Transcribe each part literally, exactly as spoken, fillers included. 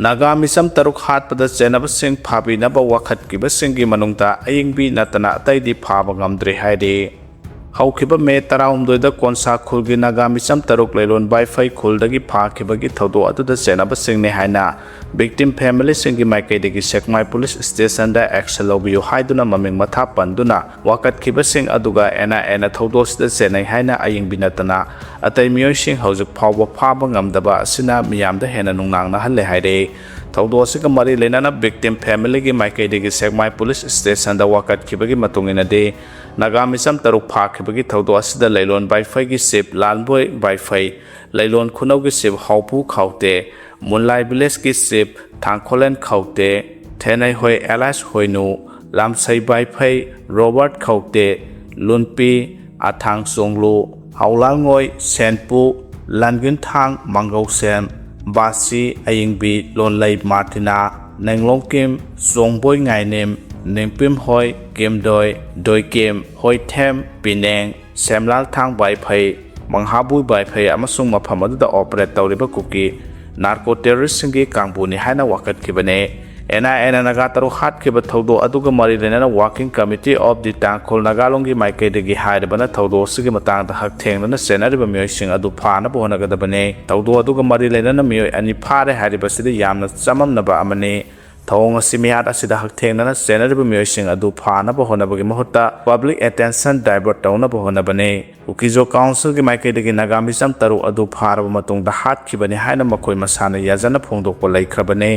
ꯅꯥꯒꯥ ꯃꯤꯆꯝ ꯇꯔꯨꯛ ꯍꯥꯠꯄꯗ ꯆꯦꯟꯅꯕꯁꯤꯡ ꯐꯥꯕꯤꯅꯕ ꯋꯥꯀꯠꯈꯤꯕꯁꯤꯡꯒꯤ ꯃꯅꯨꯡꯗ ꯑꯏꯪꯕꯤ ꯅꯠꯇꯅ ꯑꯇꯩꯗꯤ ꯐꯥꯕ ꯉꯝꯗ꯭ꯔꯤ ꯍꯥꯏꯔꯤ꯫ ꯍꯧꯈꯤꯕ ꯃꯦ ꯇꯔꯥꯍꯨꯝꯗꯣꯏꯗ ꯀꯣꯟꯁꯥ ꯈꯨꯜꯒꯤ ꯅꯥꯒꯥ ꯃꯤꯆꯝ ꯇꯔꯨꯛ ꯂꯩꯂꯣꯟ ꯕꯥꯏꯐꯩ ꯈꯨꯜꯗꯒꯤ ꯐꯥꯈꯤꯕꯒꯤ ꯊꯧꯗꯣꯛ ꯑꯗꯨꯗ ꯆꯦꯟꯅꯕꯁꯤꯡꯅꯤ ꯍꯥꯏꯅ victim familyꯁꯤꯡꯒꯤ ꯃꯥꯏꯀꯩꯗꯒꯤ ꯁꯦꯛꯃꯥꯏ police stationꯗ action ꯂꯧꯕꯤꯌꯨ ꯍꯥꯏꯗꯨꯅ ꯃꯃꯤꯡ ꯃꯊꯥ ꯄꯟꯗꯨꯅ ꯋꯥꯀꯠꯈꯤꯕꯁꯤꯡ ꯑꯗꯨꯒ NIAꯅ ꯊꯧꯗꯣꯛꯁꯤꯗ ꯆꯦꯟꯅꯩ ꯍꯥꯏꯅ ꯑꯏꯪꯕꯤ ꯅꯠꯇꯅ ꯑꯇꯩ ꯃꯤꯑꯣꯏꯁꯤꯡ ꯍꯧꯖꯤꯛ ꯐꯥꯎꯕ ꯐꯥꯕ ꯉꯝꯗꯕ ꯑꯁꯤꯅ ꯃꯤꯌꯥꯝꯗ ꯍꯦꯟꯅ ꯅꯨꯡꯅꯥꯡꯅꯍꯜꯂꯦ ꯍꯥꯏꯔꯦ꯫ ꯊꯧꯗꯣꯛ ꯑꯁꯤꯒ ꯃꯔꯤ ꯂꯩꯅꯅ victim familyꯒꯤ ꯃꯥꯏꯀꯩꯗꯒꯤ ꯁꯦꯛꯃꯥꯏ police stationꯗ ꯋꯥꯀꯠꯈꯤꯕꯒꯤ ꯃꯇꯨꯡ ꯏꯟꯅꯗꯤ, ꯅꯥꯒꯥ ꯃꯤꯆꯝ ꯇꯔꯨꯛ ꯐꯥꯈꯤꯕꯒꯤ ꯊꯧꯗꯣꯛ ꯑꯁꯤꯗ ꯂꯩꯂꯣꯟ ꯕꯥꯏꯐꯩꯒꯤ chief ꯂꯥꯜꯕꯣꯏ ꯕꯥꯏꯐꯩ, ꯂꯩꯂꯣꯟ ꯈꯨꯅꯧꯒꯤ chief ꯍꯥꯎꯄꯨ ꯈꯥꯎꯇꯦ, ꯃꯨꯟꯂꯥꯏ villageꯀꯤ chief Thangkholen Khaute, Thenneihoi Elise Hoinu, Lamsei Baiphei, Robert Khaute, Lunpi, Athang Chonglu, Haolalngoi, Senpu, Langinthang, Mangkousem, Bashi, Ayingbi, Lonlei Martina, Nenglongkim, Chongboi ꯉꯥꯏꯅꯤꯝ, ꯅꯤꯡꯄꯤꯝꯍꯣꯏ, ꯀꯤꯝꯗꯣꯏ, ꯗꯣꯏꯀꯤꯝ, ꯍꯣꯏꯊꯦꯝ, ꯄꯤꯅꯦꯡ, ꯁꯦꯝꯂꯥꯜꯊꯥꯡ ꯕꯥꯏꯐꯩ, ꯃꯪꯍꯥꯕꯨꯏ ꯕꯥꯏꯐꯩ ꯑꯃꯁꯨꯡ ꯃꯐꯝ ꯑꯗꯨꯗ operate ꯇꯧꯔꯤꯕ ꯀꯨꯀꯤ narco terroristꯁꯤꯡꯒꯤ ꯀꯥꯡꯕꯨꯅꯤ ꯍꯥꯏꯅ ꯋꯥꯀꯠꯈꯤꯕꯅꯤ꯫ NIAꯅ ꯅꯥꯒꯥ ꯇꯔꯨꯛ ꯍꯥꯠꯈꯤꯕ ꯊꯧꯗꯣꯛ ꯑꯗꯨꯒ ꯃꯔꯤ ꯂꯩꯅꯅ Working Committee of the Tangkhul Naga Long ꯒꯤ ꯃꯥꯏꯀꯩꯗꯒꯤ ꯍꯥꯏꯔꯤꯕꯅ ꯊꯧꯗꯣꯛ ꯑꯁꯤꯒꯤ ꯃꯇꯥꯡꯗ ꯍꯛꯊꯦꯡꯅꯅ ꯆꯦꯟꯅꯔꯤꯕ ꯃꯤꯑꯣꯏꯁꯤꯡ ꯑꯗꯨ ꯐꯥꯅꯕ ꯍꯣꯠꯅꯒꯗꯕꯅꯤ꯫ ꯊꯧꯗꯣꯛ ꯑꯗꯨꯒ ꯃꯔꯤ ꯂꯩꯅꯅ ꯃꯤꯑꯣꯏ ꯑꯅꯤ ꯐꯥꯔꯦ ꯍꯥꯏꯔꯤꯕꯁꯤꯗꯤ ꯌꯥꯝꯅ ꯆꯃꯝꯅꯕ ꯑꯃꯅꯤ꯫ ꯊꯧꯑꯣꯡ ꯑꯁꯤ ꯃꯤꯍꯥꯠ ꯑꯁꯤꯗ ꯍꯛꯊꯦꯡꯅꯅ ꯆꯦꯟꯅꯔꯤꯕ ꯃꯤꯑꯣꯏꯁꯤꯡ ꯑꯗꯨ ꯐꯥꯅꯕ ꯍꯣꯠꯅꯕꯒꯤ ꯃꯍꯨꯠꯇ public attention divert ꯇꯧꯅꯕ ꯍꯣꯠꯅꯕꯅꯤ꯫ ꯀꯨꯀꯤꯖꯣ Councilꯒꯤ ꯃꯥꯏꯀꯩꯗꯒꯤ ꯅꯥꯒꯥ ꯃꯤꯆꯝ ꯇꯔꯨꯛ ꯑꯗꯨ ꯐꯥꯔꯕ ꯃꯇꯨꯡꯗ ꯍꯥꯠꯈꯤꯕꯅꯤ ꯍꯥꯏꯅ ꯃꯈꯣꯏ ꯃꯁꯥꯅ ꯌꯥꯖꯅ ꯐꯣꯡꯗꯣꯛꯄ ꯂꯩꯈ꯭ꯔꯕꯅꯤ꯫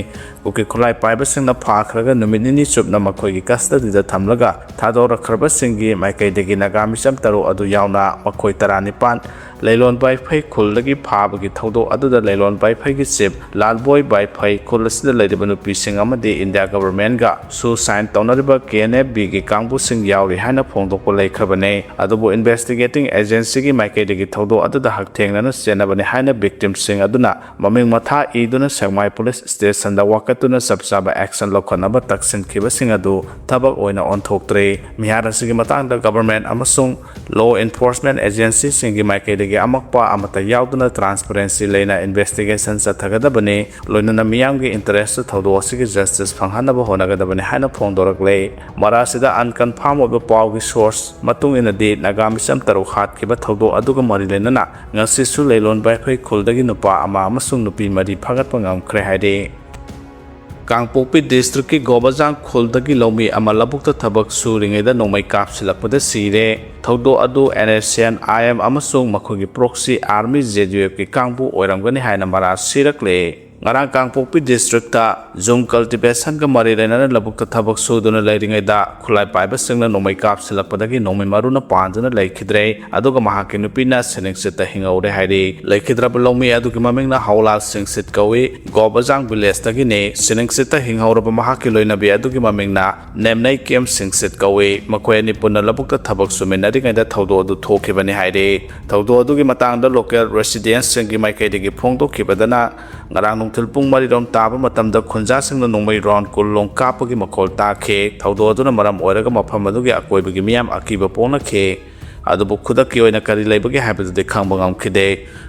ꯀꯨꯀꯤ ꯈꯨꯠꯂꯥꯏ ꯄꯥꯏꯕꯁꯤꯡꯅ ꯐꯥꯈ꯭ꯔꯒ ꯅꯨꯃꯤꯠ ꯅꯤꯅꯤ ꯆꯨꯞꯅ ꯃꯈꯣꯏꯒꯤ custodyꯗ ꯊꯝꯂꯒ ꯊꯥꯗꯣꯔꯛꯈ꯭ꯔꯕꯁꯤꯡꯒꯤ ꯃꯥꯏꯀꯩꯗꯒꯤ ꯅꯥꯒꯥ ꯃꯤꯆꯝ ꯇꯔꯨꯛ ꯑꯗꯨ ꯌꯥꯎꯅ ꯃꯈꯣꯏ ꯇꯔꯥꯅꯤꯄꯥꯟ ꯂꯩꯂꯣꯟ ꯕꯥꯏꯐꯩ ꯈꯨꯜꯗꯒꯤ ꯐꯥꯕꯒꯤ ꯊꯧꯗꯣꯛ ꯑꯗꯨꯗ ꯂꯩꯂꯣꯟ ꯕꯥꯏꯐꯩꯒꯤ chief ꯂꯥꯜꯕꯣꯏ ꯕꯥꯏꯐꯩ, ꯈꯨꯜ ꯑꯁꯤꯗ ꯂꯩꯔꯤꯕ ꯅꯨꯄꯤꯁꯤꯡ ꯑꯃꯗꯤ India Governmentꯒ ꯁꯨ sign ꯇꯧꯅꯔꯤꯕ KNFBꯒꯤ ꯀꯥꯡꯕꯨꯁꯤꯡ ꯌꯥꯎꯔꯤ ꯍꯥꯏꯅ ꯐꯣꯡꯗꯣꯛꯄ ꯂꯩꯈ꯭ꯔꯕꯅꯤ꯫ ꯑꯗꯨꯕꯨ investigating agencyꯒꯤ ꯃꯥꯏꯀꯩꯗꯒꯤ ꯊꯧꯗꯣꯛ ꯑꯗꯨꯗ ꯍꯛꯊꯦꯡꯅꯅ ꯆꯦꯟꯅꯕꯅꯤ ꯍꯥꯏꯅ victimꯁꯤꯡ ꯑꯗꯨꯅ ꯃꯃꯤꯡ ꯃꯊꯥ ꯏꯗꯨꯅ ꯁꯦꯛꯃꯥꯏ police stationꯗ ꯋꯥꯀꯠꯇꯨꯅ ꯆꯞ ꯆꯥꯕ action ꯂꯧꯈꯠꯅꯕ ꯇꯛꯁꯤꯟꯈꯤꯕꯁꯤꯡ ꯑꯗꯨ ꯊꯕꯛ ꯑꯣꯏꯅ ꯑꯣꯟꯊꯣꯛꯇ꯭ꯔꯤ꯫ ꯃꯤꯍꯥꯠ ꯑꯁꯤꯒꯤ ꯃꯇꯥꯡꯗ government ꯑꯃꯁꯨꯡ law enforcement agencyꯁꯤꯡꯒꯤ ꯃꯥꯏꯀꯩꯗꯒꯤ ꯑꯃꯛꯄ ꯑꯃꯠꯇ ꯌꯥꯎꯗꯅ transparency ꯂꯩꯅ investigation ꯆꯠꯊꯒꯗꯕꯅꯤ, ꯂꯣꯏꯅꯅ ꯃꯤꯌꯥꯝꯒꯤ interest ꯊꯧꯗꯣꯛ ꯑꯁꯤꯒꯤ justice ꯐꯪꯍꯟꯅꯕ ꯍꯣꯠꯅꯒꯗꯕꯅꯤ ꯍꯥꯏꯅ ꯐꯣꯡꯗꯣꯔꯛꯂꯦ꯫ ꯃꯔꯥꯁꯤꯗ unconfirm ꯑꯣꯏꯕ ꯄꯥꯎꯒꯤ source ꯃꯇꯨꯡ ꯏꯟꯅꯗꯤ ꯅꯥꯒꯥ ꯃꯤꯆꯝ ꯇꯔꯨꯛ ꯍꯥꯠꯈꯤꯕ ꯊꯧꯗꯣꯛ ꯑꯗꯨꯒ ꯃꯔꯤ ꯂꯩꯅꯅ ꯉꯁꯤꯁꯨ ꯂꯩꯂꯣꯟꯕ ꯑꯩꯈꯣꯏ ꯈꯨꯜꯗꯒꯤ ꯅꯨꯄꯥ ꯑꯃ ꯑꯃꯁꯨꯡ ꯅꯨꯄꯤ ꯃꯔꯤ ꯐꯥꯒꯠꯄ ꯉꯝꯈ꯭ꯔꯦ ꯍꯥꯏꯔꯤ꯫ ꯀꯥꯡꯄꯣꯛꯄꯤ districtꯀꯤ ꯒꯣꯕꯖꯥꯡ ꯈꯨꯜꯗꯒꯤ ꯂꯧꯃꯤ ꯑꯃ ꯂꯧꯕꯨꯛꯇ ꯊꯕꯛ ꯁꯨꯔꯤꯉꯩꯗ ꯅꯣꯡꯃꯩ ꯀꯥꯞꯁꯤꯜꯂꯛꯄꯗ ꯁꯤꯔꯦ꯫ ꯊꯧꯗꯣꯛ ꯑꯗꯨ NSCN-IM ꯑꯃꯁꯨꯡ ꯃꯈꯣꯏꯒꯤ proxy army ZUFꯀꯤ ꯀꯥꯡꯕꯨ ꯑꯣꯏꯔꯝꯒꯅꯤ ꯍꯥꯏꯅ ꯃꯔꯥ ꯁꯤꯔꯛꯂꯦ꯫ ꯉꯔꯥꯡ ꯀꯥꯡꯄꯣꯛꯄꯤ districtꯇ ꯖꯨꯝ cultivationꯒ ꯃꯔꯤ ꯂꯩꯅꯅ ꯂꯧꯕꯨꯛꯇ ꯊꯕꯛ ꯁꯨꯗꯨꯅ ꯂꯩꯔꯤꯉꯩꯗ ꯈꯨꯠꯂꯥꯏ ꯄꯥꯏꯕꯁꯤꯡꯅ ꯅꯣꯡꯃꯩ ꯀꯥꯞꯁꯤꯜꯂꯛꯄꯗꯒꯤ ꯅꯣꯡꯃꯩ ꯃꯔꯨꯅ ꯄꯥꯟꯗꯨꯅ ꯂꯩꯈꯤꯗ꯭ꯔꯦ, ꯑꯗꯨꯒ ꯃꯍꯥꯛꯀꯤ ꯅꯨꯄꯤꯅ ꯁꯤꯅꯤꯡꯆꯤꯠꯇ ꯍꯤꯡꯍꯧꯔꯦ ꯍꯥꯏꯔꯤ꯫ ꯂꯩꯈꯤꯗ꯭ꯔꯕ ꯂꯧꯃꯤ ꯑꯗꯨꯒꯤ ꯃꯃꯤꯡꯅ ꯍꯧꯂꯥꯜ ꯁꯤꯡꯁꯤꯠ ꯀꯧꯏ꯫ ꯒꯣꯕꯖꯥꯡ villageꯇꯒꯤꯅꯤ꯫ ꯁꯤꯅꯤꯡꯆꯤꯠꯇ ꯍꯤꯡꯍꯧꯔꯕ ꯃꯍꯥꯛꯀꯤ ꯂꯣꯏꯅꯕꯤ ꯑꯗꯨꯒꯤ ꯃꯃꯤꯡꯅ ꯅꯦꯝꯅꯩ ꯀꯦꯝ ꯁꯤꯡꯁꯤꯠ ꯀꯧꯏ꯫ ꯃꯈꯣꯏ ꯑꯅꯤ ꯄꯨꯟꯅ ꯂꯧꯕꯨꯛꯇ ꯊꯕꯛ ꯁꯨꯃꯤꯟꯅꯔꯤꯉꯩꯗ ꯊꯧꯗꯣꯛ ꯑꯗꯨ ꯊꯣꯛꯈꯤꯕꯅꯤ ꯍꯥꯏꯔꯤ꯫ ꯊꯧꯗꯣꯛ ꯑꯗꯨꯒꯤ ꯃꯇꯥꯡꯗ local residentꯁꯤꯡꯒꯤ ꯃꯥꯏꯀꯩꯗꯒꯤ ꯐꯣꯡꯗꯣꯛꯈꯤꯕꯗꯅ, ꯉꯔꯥꯡ ꯅꯨꯡꯊꯤꯜ ꯄꯨꯡ ꯃꯔꯤꯔꯣꯝ ꯇꯥꯕ ꯃꯇꯝꯗ ꯈꯨꯟꯖꯥꯁꯤꯡꯅ ꯅꯣꯡꯃꯩ round ꯀꯨꯟ ꯂꯣꯝ ꯀꯥꯞꯄꯒꯤ ꯃꯈꯣꯜ ꯇꯥꯈꯤ꯫ ꯊꯧꯗꯣꯛ ꯑꯗꯨꯅ ꯃꯔꯝ ꯑꯣꯏꯔꯒ ꯃꯐꯝ ꯑꯗꯨꯒꯤ ꯑꯀꯣꯏꯕꯒꯤ ꯃꯤꯌꯥꯝ ꯑꯀꯤꯕ ꯄꯣꯛꯅꯈꯤ꯫ ꯑꯗꯨꯕꯨ ꯈꯨꯗꯛꯀꯤ ꯑꯣꯏꯅ ꯀꯔꯤ ꯂꯩꯕꯒꯦ ꯍꯥꯏꯕꯗꯨꯗꯤ ꯈꯪꯕ ꯉꯝꯈꯤꯗꯦ꯫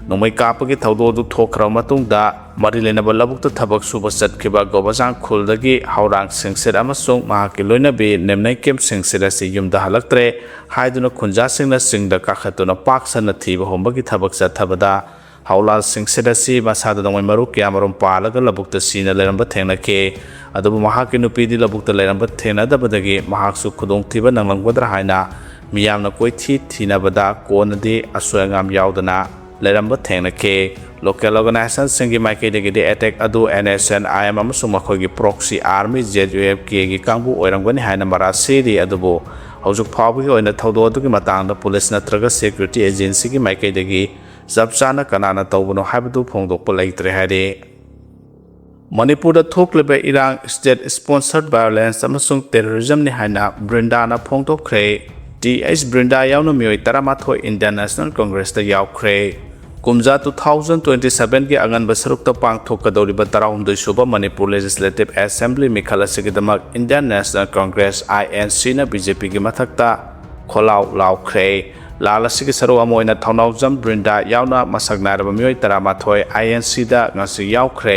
ꯅꯣꯡꯃꯩ ꯀꯥꯞꯄꯒꯤ ꯊꯧꯗꯣꯛ ꯑꯗꯨ ꯊꯣꯛꯈ꯭ꯔꯕ ꯃꯇꯨꯡꯗ, ꯃꯔꯤ ꯂꯩꯅꯕ ꯂꯧꯕꯨꯛꯇ ꯊꯕꯛ ꯁꯨꯕ ꯆꯠꯈꯤꯕ ꯒꯣꯕꯖꯥꯡ ꯈꯨꯜꯗꯒꯤ ꯍꯧꯔꯥꯡ ꯁꯤꯡꯁꯤꯠ ꯑꯃꯁꯨꯡ ꯃꯍꯥꯛꯀꯤ ꯂꯣꯏꯅꯕꯤ ꯅꯦꯝꯅꯩ ꯀꯦꯝ ꯁꯤꯡꯁꯤꯠ ꯑꯁꯤ ꯌꯨꯝꯗ ꯍꯜꯂꯛꯇ꯭ꯔꯦ ꯍꯥꯏꯗꯨꯅ ꯈꯨꯟꯖꯥꯁꯤꯡꯅ ꯆꯤꯡꯗ ꯀꯥꯈꯠꯇꯨꯅ ꯄꯥꯛ ꯁꯟꯅ ꯊꯤꯕ ꯍꯨꯝꯕꯒꯤ ꯊꯕꯛ ꯆꯠꯊꯕꯗ, ꯍꯧꯂꯥꯜ ꯁꯤꯡꯁꯤꯠ ꯑꯁꯤ ꯃꯁꯥꯗ ꯅꯣꯡꯃꯩ ꯃꯔꯨ ꯀꯌꯥꯃꯔꯨꯝ ꯄꯥꯜꯂꯒ ꯂꯧꯕꯨꯛꯇ ꯁꯤꯅ ꯂꯩꯔꯝꯕ ꯊꯦꯡꯅꯈꯤ꯫ ꯑꯗꯨꯕꯨ ꯃꯍꯥꯛꯀꯤ ꯅꯨꯄꯤꯗꯤ ꯂꯧꯕꯨꯛꯇ ꯂꯩꯔꯝꯕ ꯊꯦꯡꯅꯗꯕꯗꯒꯤ ꯃꯍꯥꯛꯁꯨ ꯈꯨꯗꯣꯡꯊꯤꯕ ꯅꯪꯂꯝꯒꯗ꯭ꯔꯥ ꯍꯥꯏꯅ ꯃꯤꯌꯥꯝꯅ ꯀꯣꯏꯊꯤ ꯊꯤꯅꯕꯗ ꯀꯣꯟꯅꯗꯤ ꯑꯁꯣꯏ ꯑꯉꯥꯝ ꯌꯥꯎꯗꯅ ꯂꯩꯔꯝꯕ ꯊꯦꯡꯅꯈꯤ꯫ Local organizationꯁꯤꯡꯒꯤ ꯃꯥꯏꯀꯩꯗꯒꯤꯗꯤ attack ꯑꯗꯨ NSCN-IM ꯑꯃꯁꯨꯡ ꯃꯈꯣꯏꯒꯤ proxy army ZUFKꯒꯤ ꯀꯥꯡꯕꯨ ꯑꯣꯏꯔꯝꯒꯅꯤ ꯍꯥꯏꯅ ꯃꯔꯥꯜ ꯁꯤꯔꯤ, ꯑꯗꯨꯕꯨ ꯍꯧꯖꯤꯛ ꯐꯥꯎꯕꯒꯤ ꯑꯣꯏꯅ ꯊꯧꯗꯣꯛ ꯑꯗꯨꯒꯤ ꯃꯇꯥꯡꯗ police ꯅꯠꯇ꯭ꯔꯒ security agencyꯒꯤ ꯃꯥꯏꯀꯩꯗꯒꯤ ꯆꯞ ꯆꯥꯅ ꯀꯅꯥꯅ ꯇꯧꯕꯅꯣ ꯍꯥꯏꯕꯗꯨ ꯐꯣꯡꯗꯣꯛꯄ ꯂꯩꯇ꯭ꯔꯦ ꯍꯥꯏꯔꯤ꯫ ꯃꯅꯤꯄꯨꯔꯗ ꯊꯣꯛꯂꯤꯕ ꯏꯔꯥꯡ state sponsored violence ꯑꯃꯁꯨꯡ terrorismꯅꯤ ꯍꯥꯏꯅ ꯕ꯭ꯔꯤꯟꯗꯥꯅ ꯐꯣꯡꯗꯣꯛꯈ꯭ꯔꯦ꯫ ꯇꯤ ꯑꯩꯆ ꯕ꯭ꯔꯤꯟꯗꯥ ꯌꯥꯎꯅ ꯃꯤꯑꯣꯏ ꯇꯔꯥꯃꯥꯊꯣꯏ Indian National Congressꯇ ꯌꯥꯎꯈ꯭ꯔꯦ꯫ ꯀꯨꯝꯖꯥ two thousand twenty sevenꯒꯤ ꯑꯉꯟꯕ ꯁꯔꯨꯛꯇ ꯄꯥꯡꯊꯣꯛꯀꯗꯧꯔꯤꯕ ꯇꯔꯥꯍꯨꯝꯗꯣꯏ ꯁꯨꯕ ꯃꯅꯤꯄꯨꯔ Legislative Assembly ꯃꯤꯈꯜ ꯑꯁꯤꯒꯤꯗꯃꯛ Indian National Congress, INCꯅ BJPꯒꯤ ꯃꯊꯛꯇ ꯈꯣꯜꯂꯥꯎ ꯂꯥꯎꯈ꯭ꯔꯦ꯫ ꯂꯥꯜ ꯑꯁꯤꯒꯤ ꯁꯔꯨꯛ ꯑꯃ ꯑꯣꯏꯅ ꯊꯧꯅꯥꯎꯖꯝ ꯕ꯭ꯔꯤꯟꯗꯥ ꯌꯥꯎꯅ ꯃꯁꯛ ꯅꯥꯏꯔꯕ ꯃꯤꯑꯣꯏ ꯇꯔꯥꯃꯥꯊꯣꯏ ꯑꯥꯏ ꯑꯦꯟ ꯁꯤꯗ ꯉꯁꯤ ꯌꯥꯎꯈ꯭ꯔꯦ꯫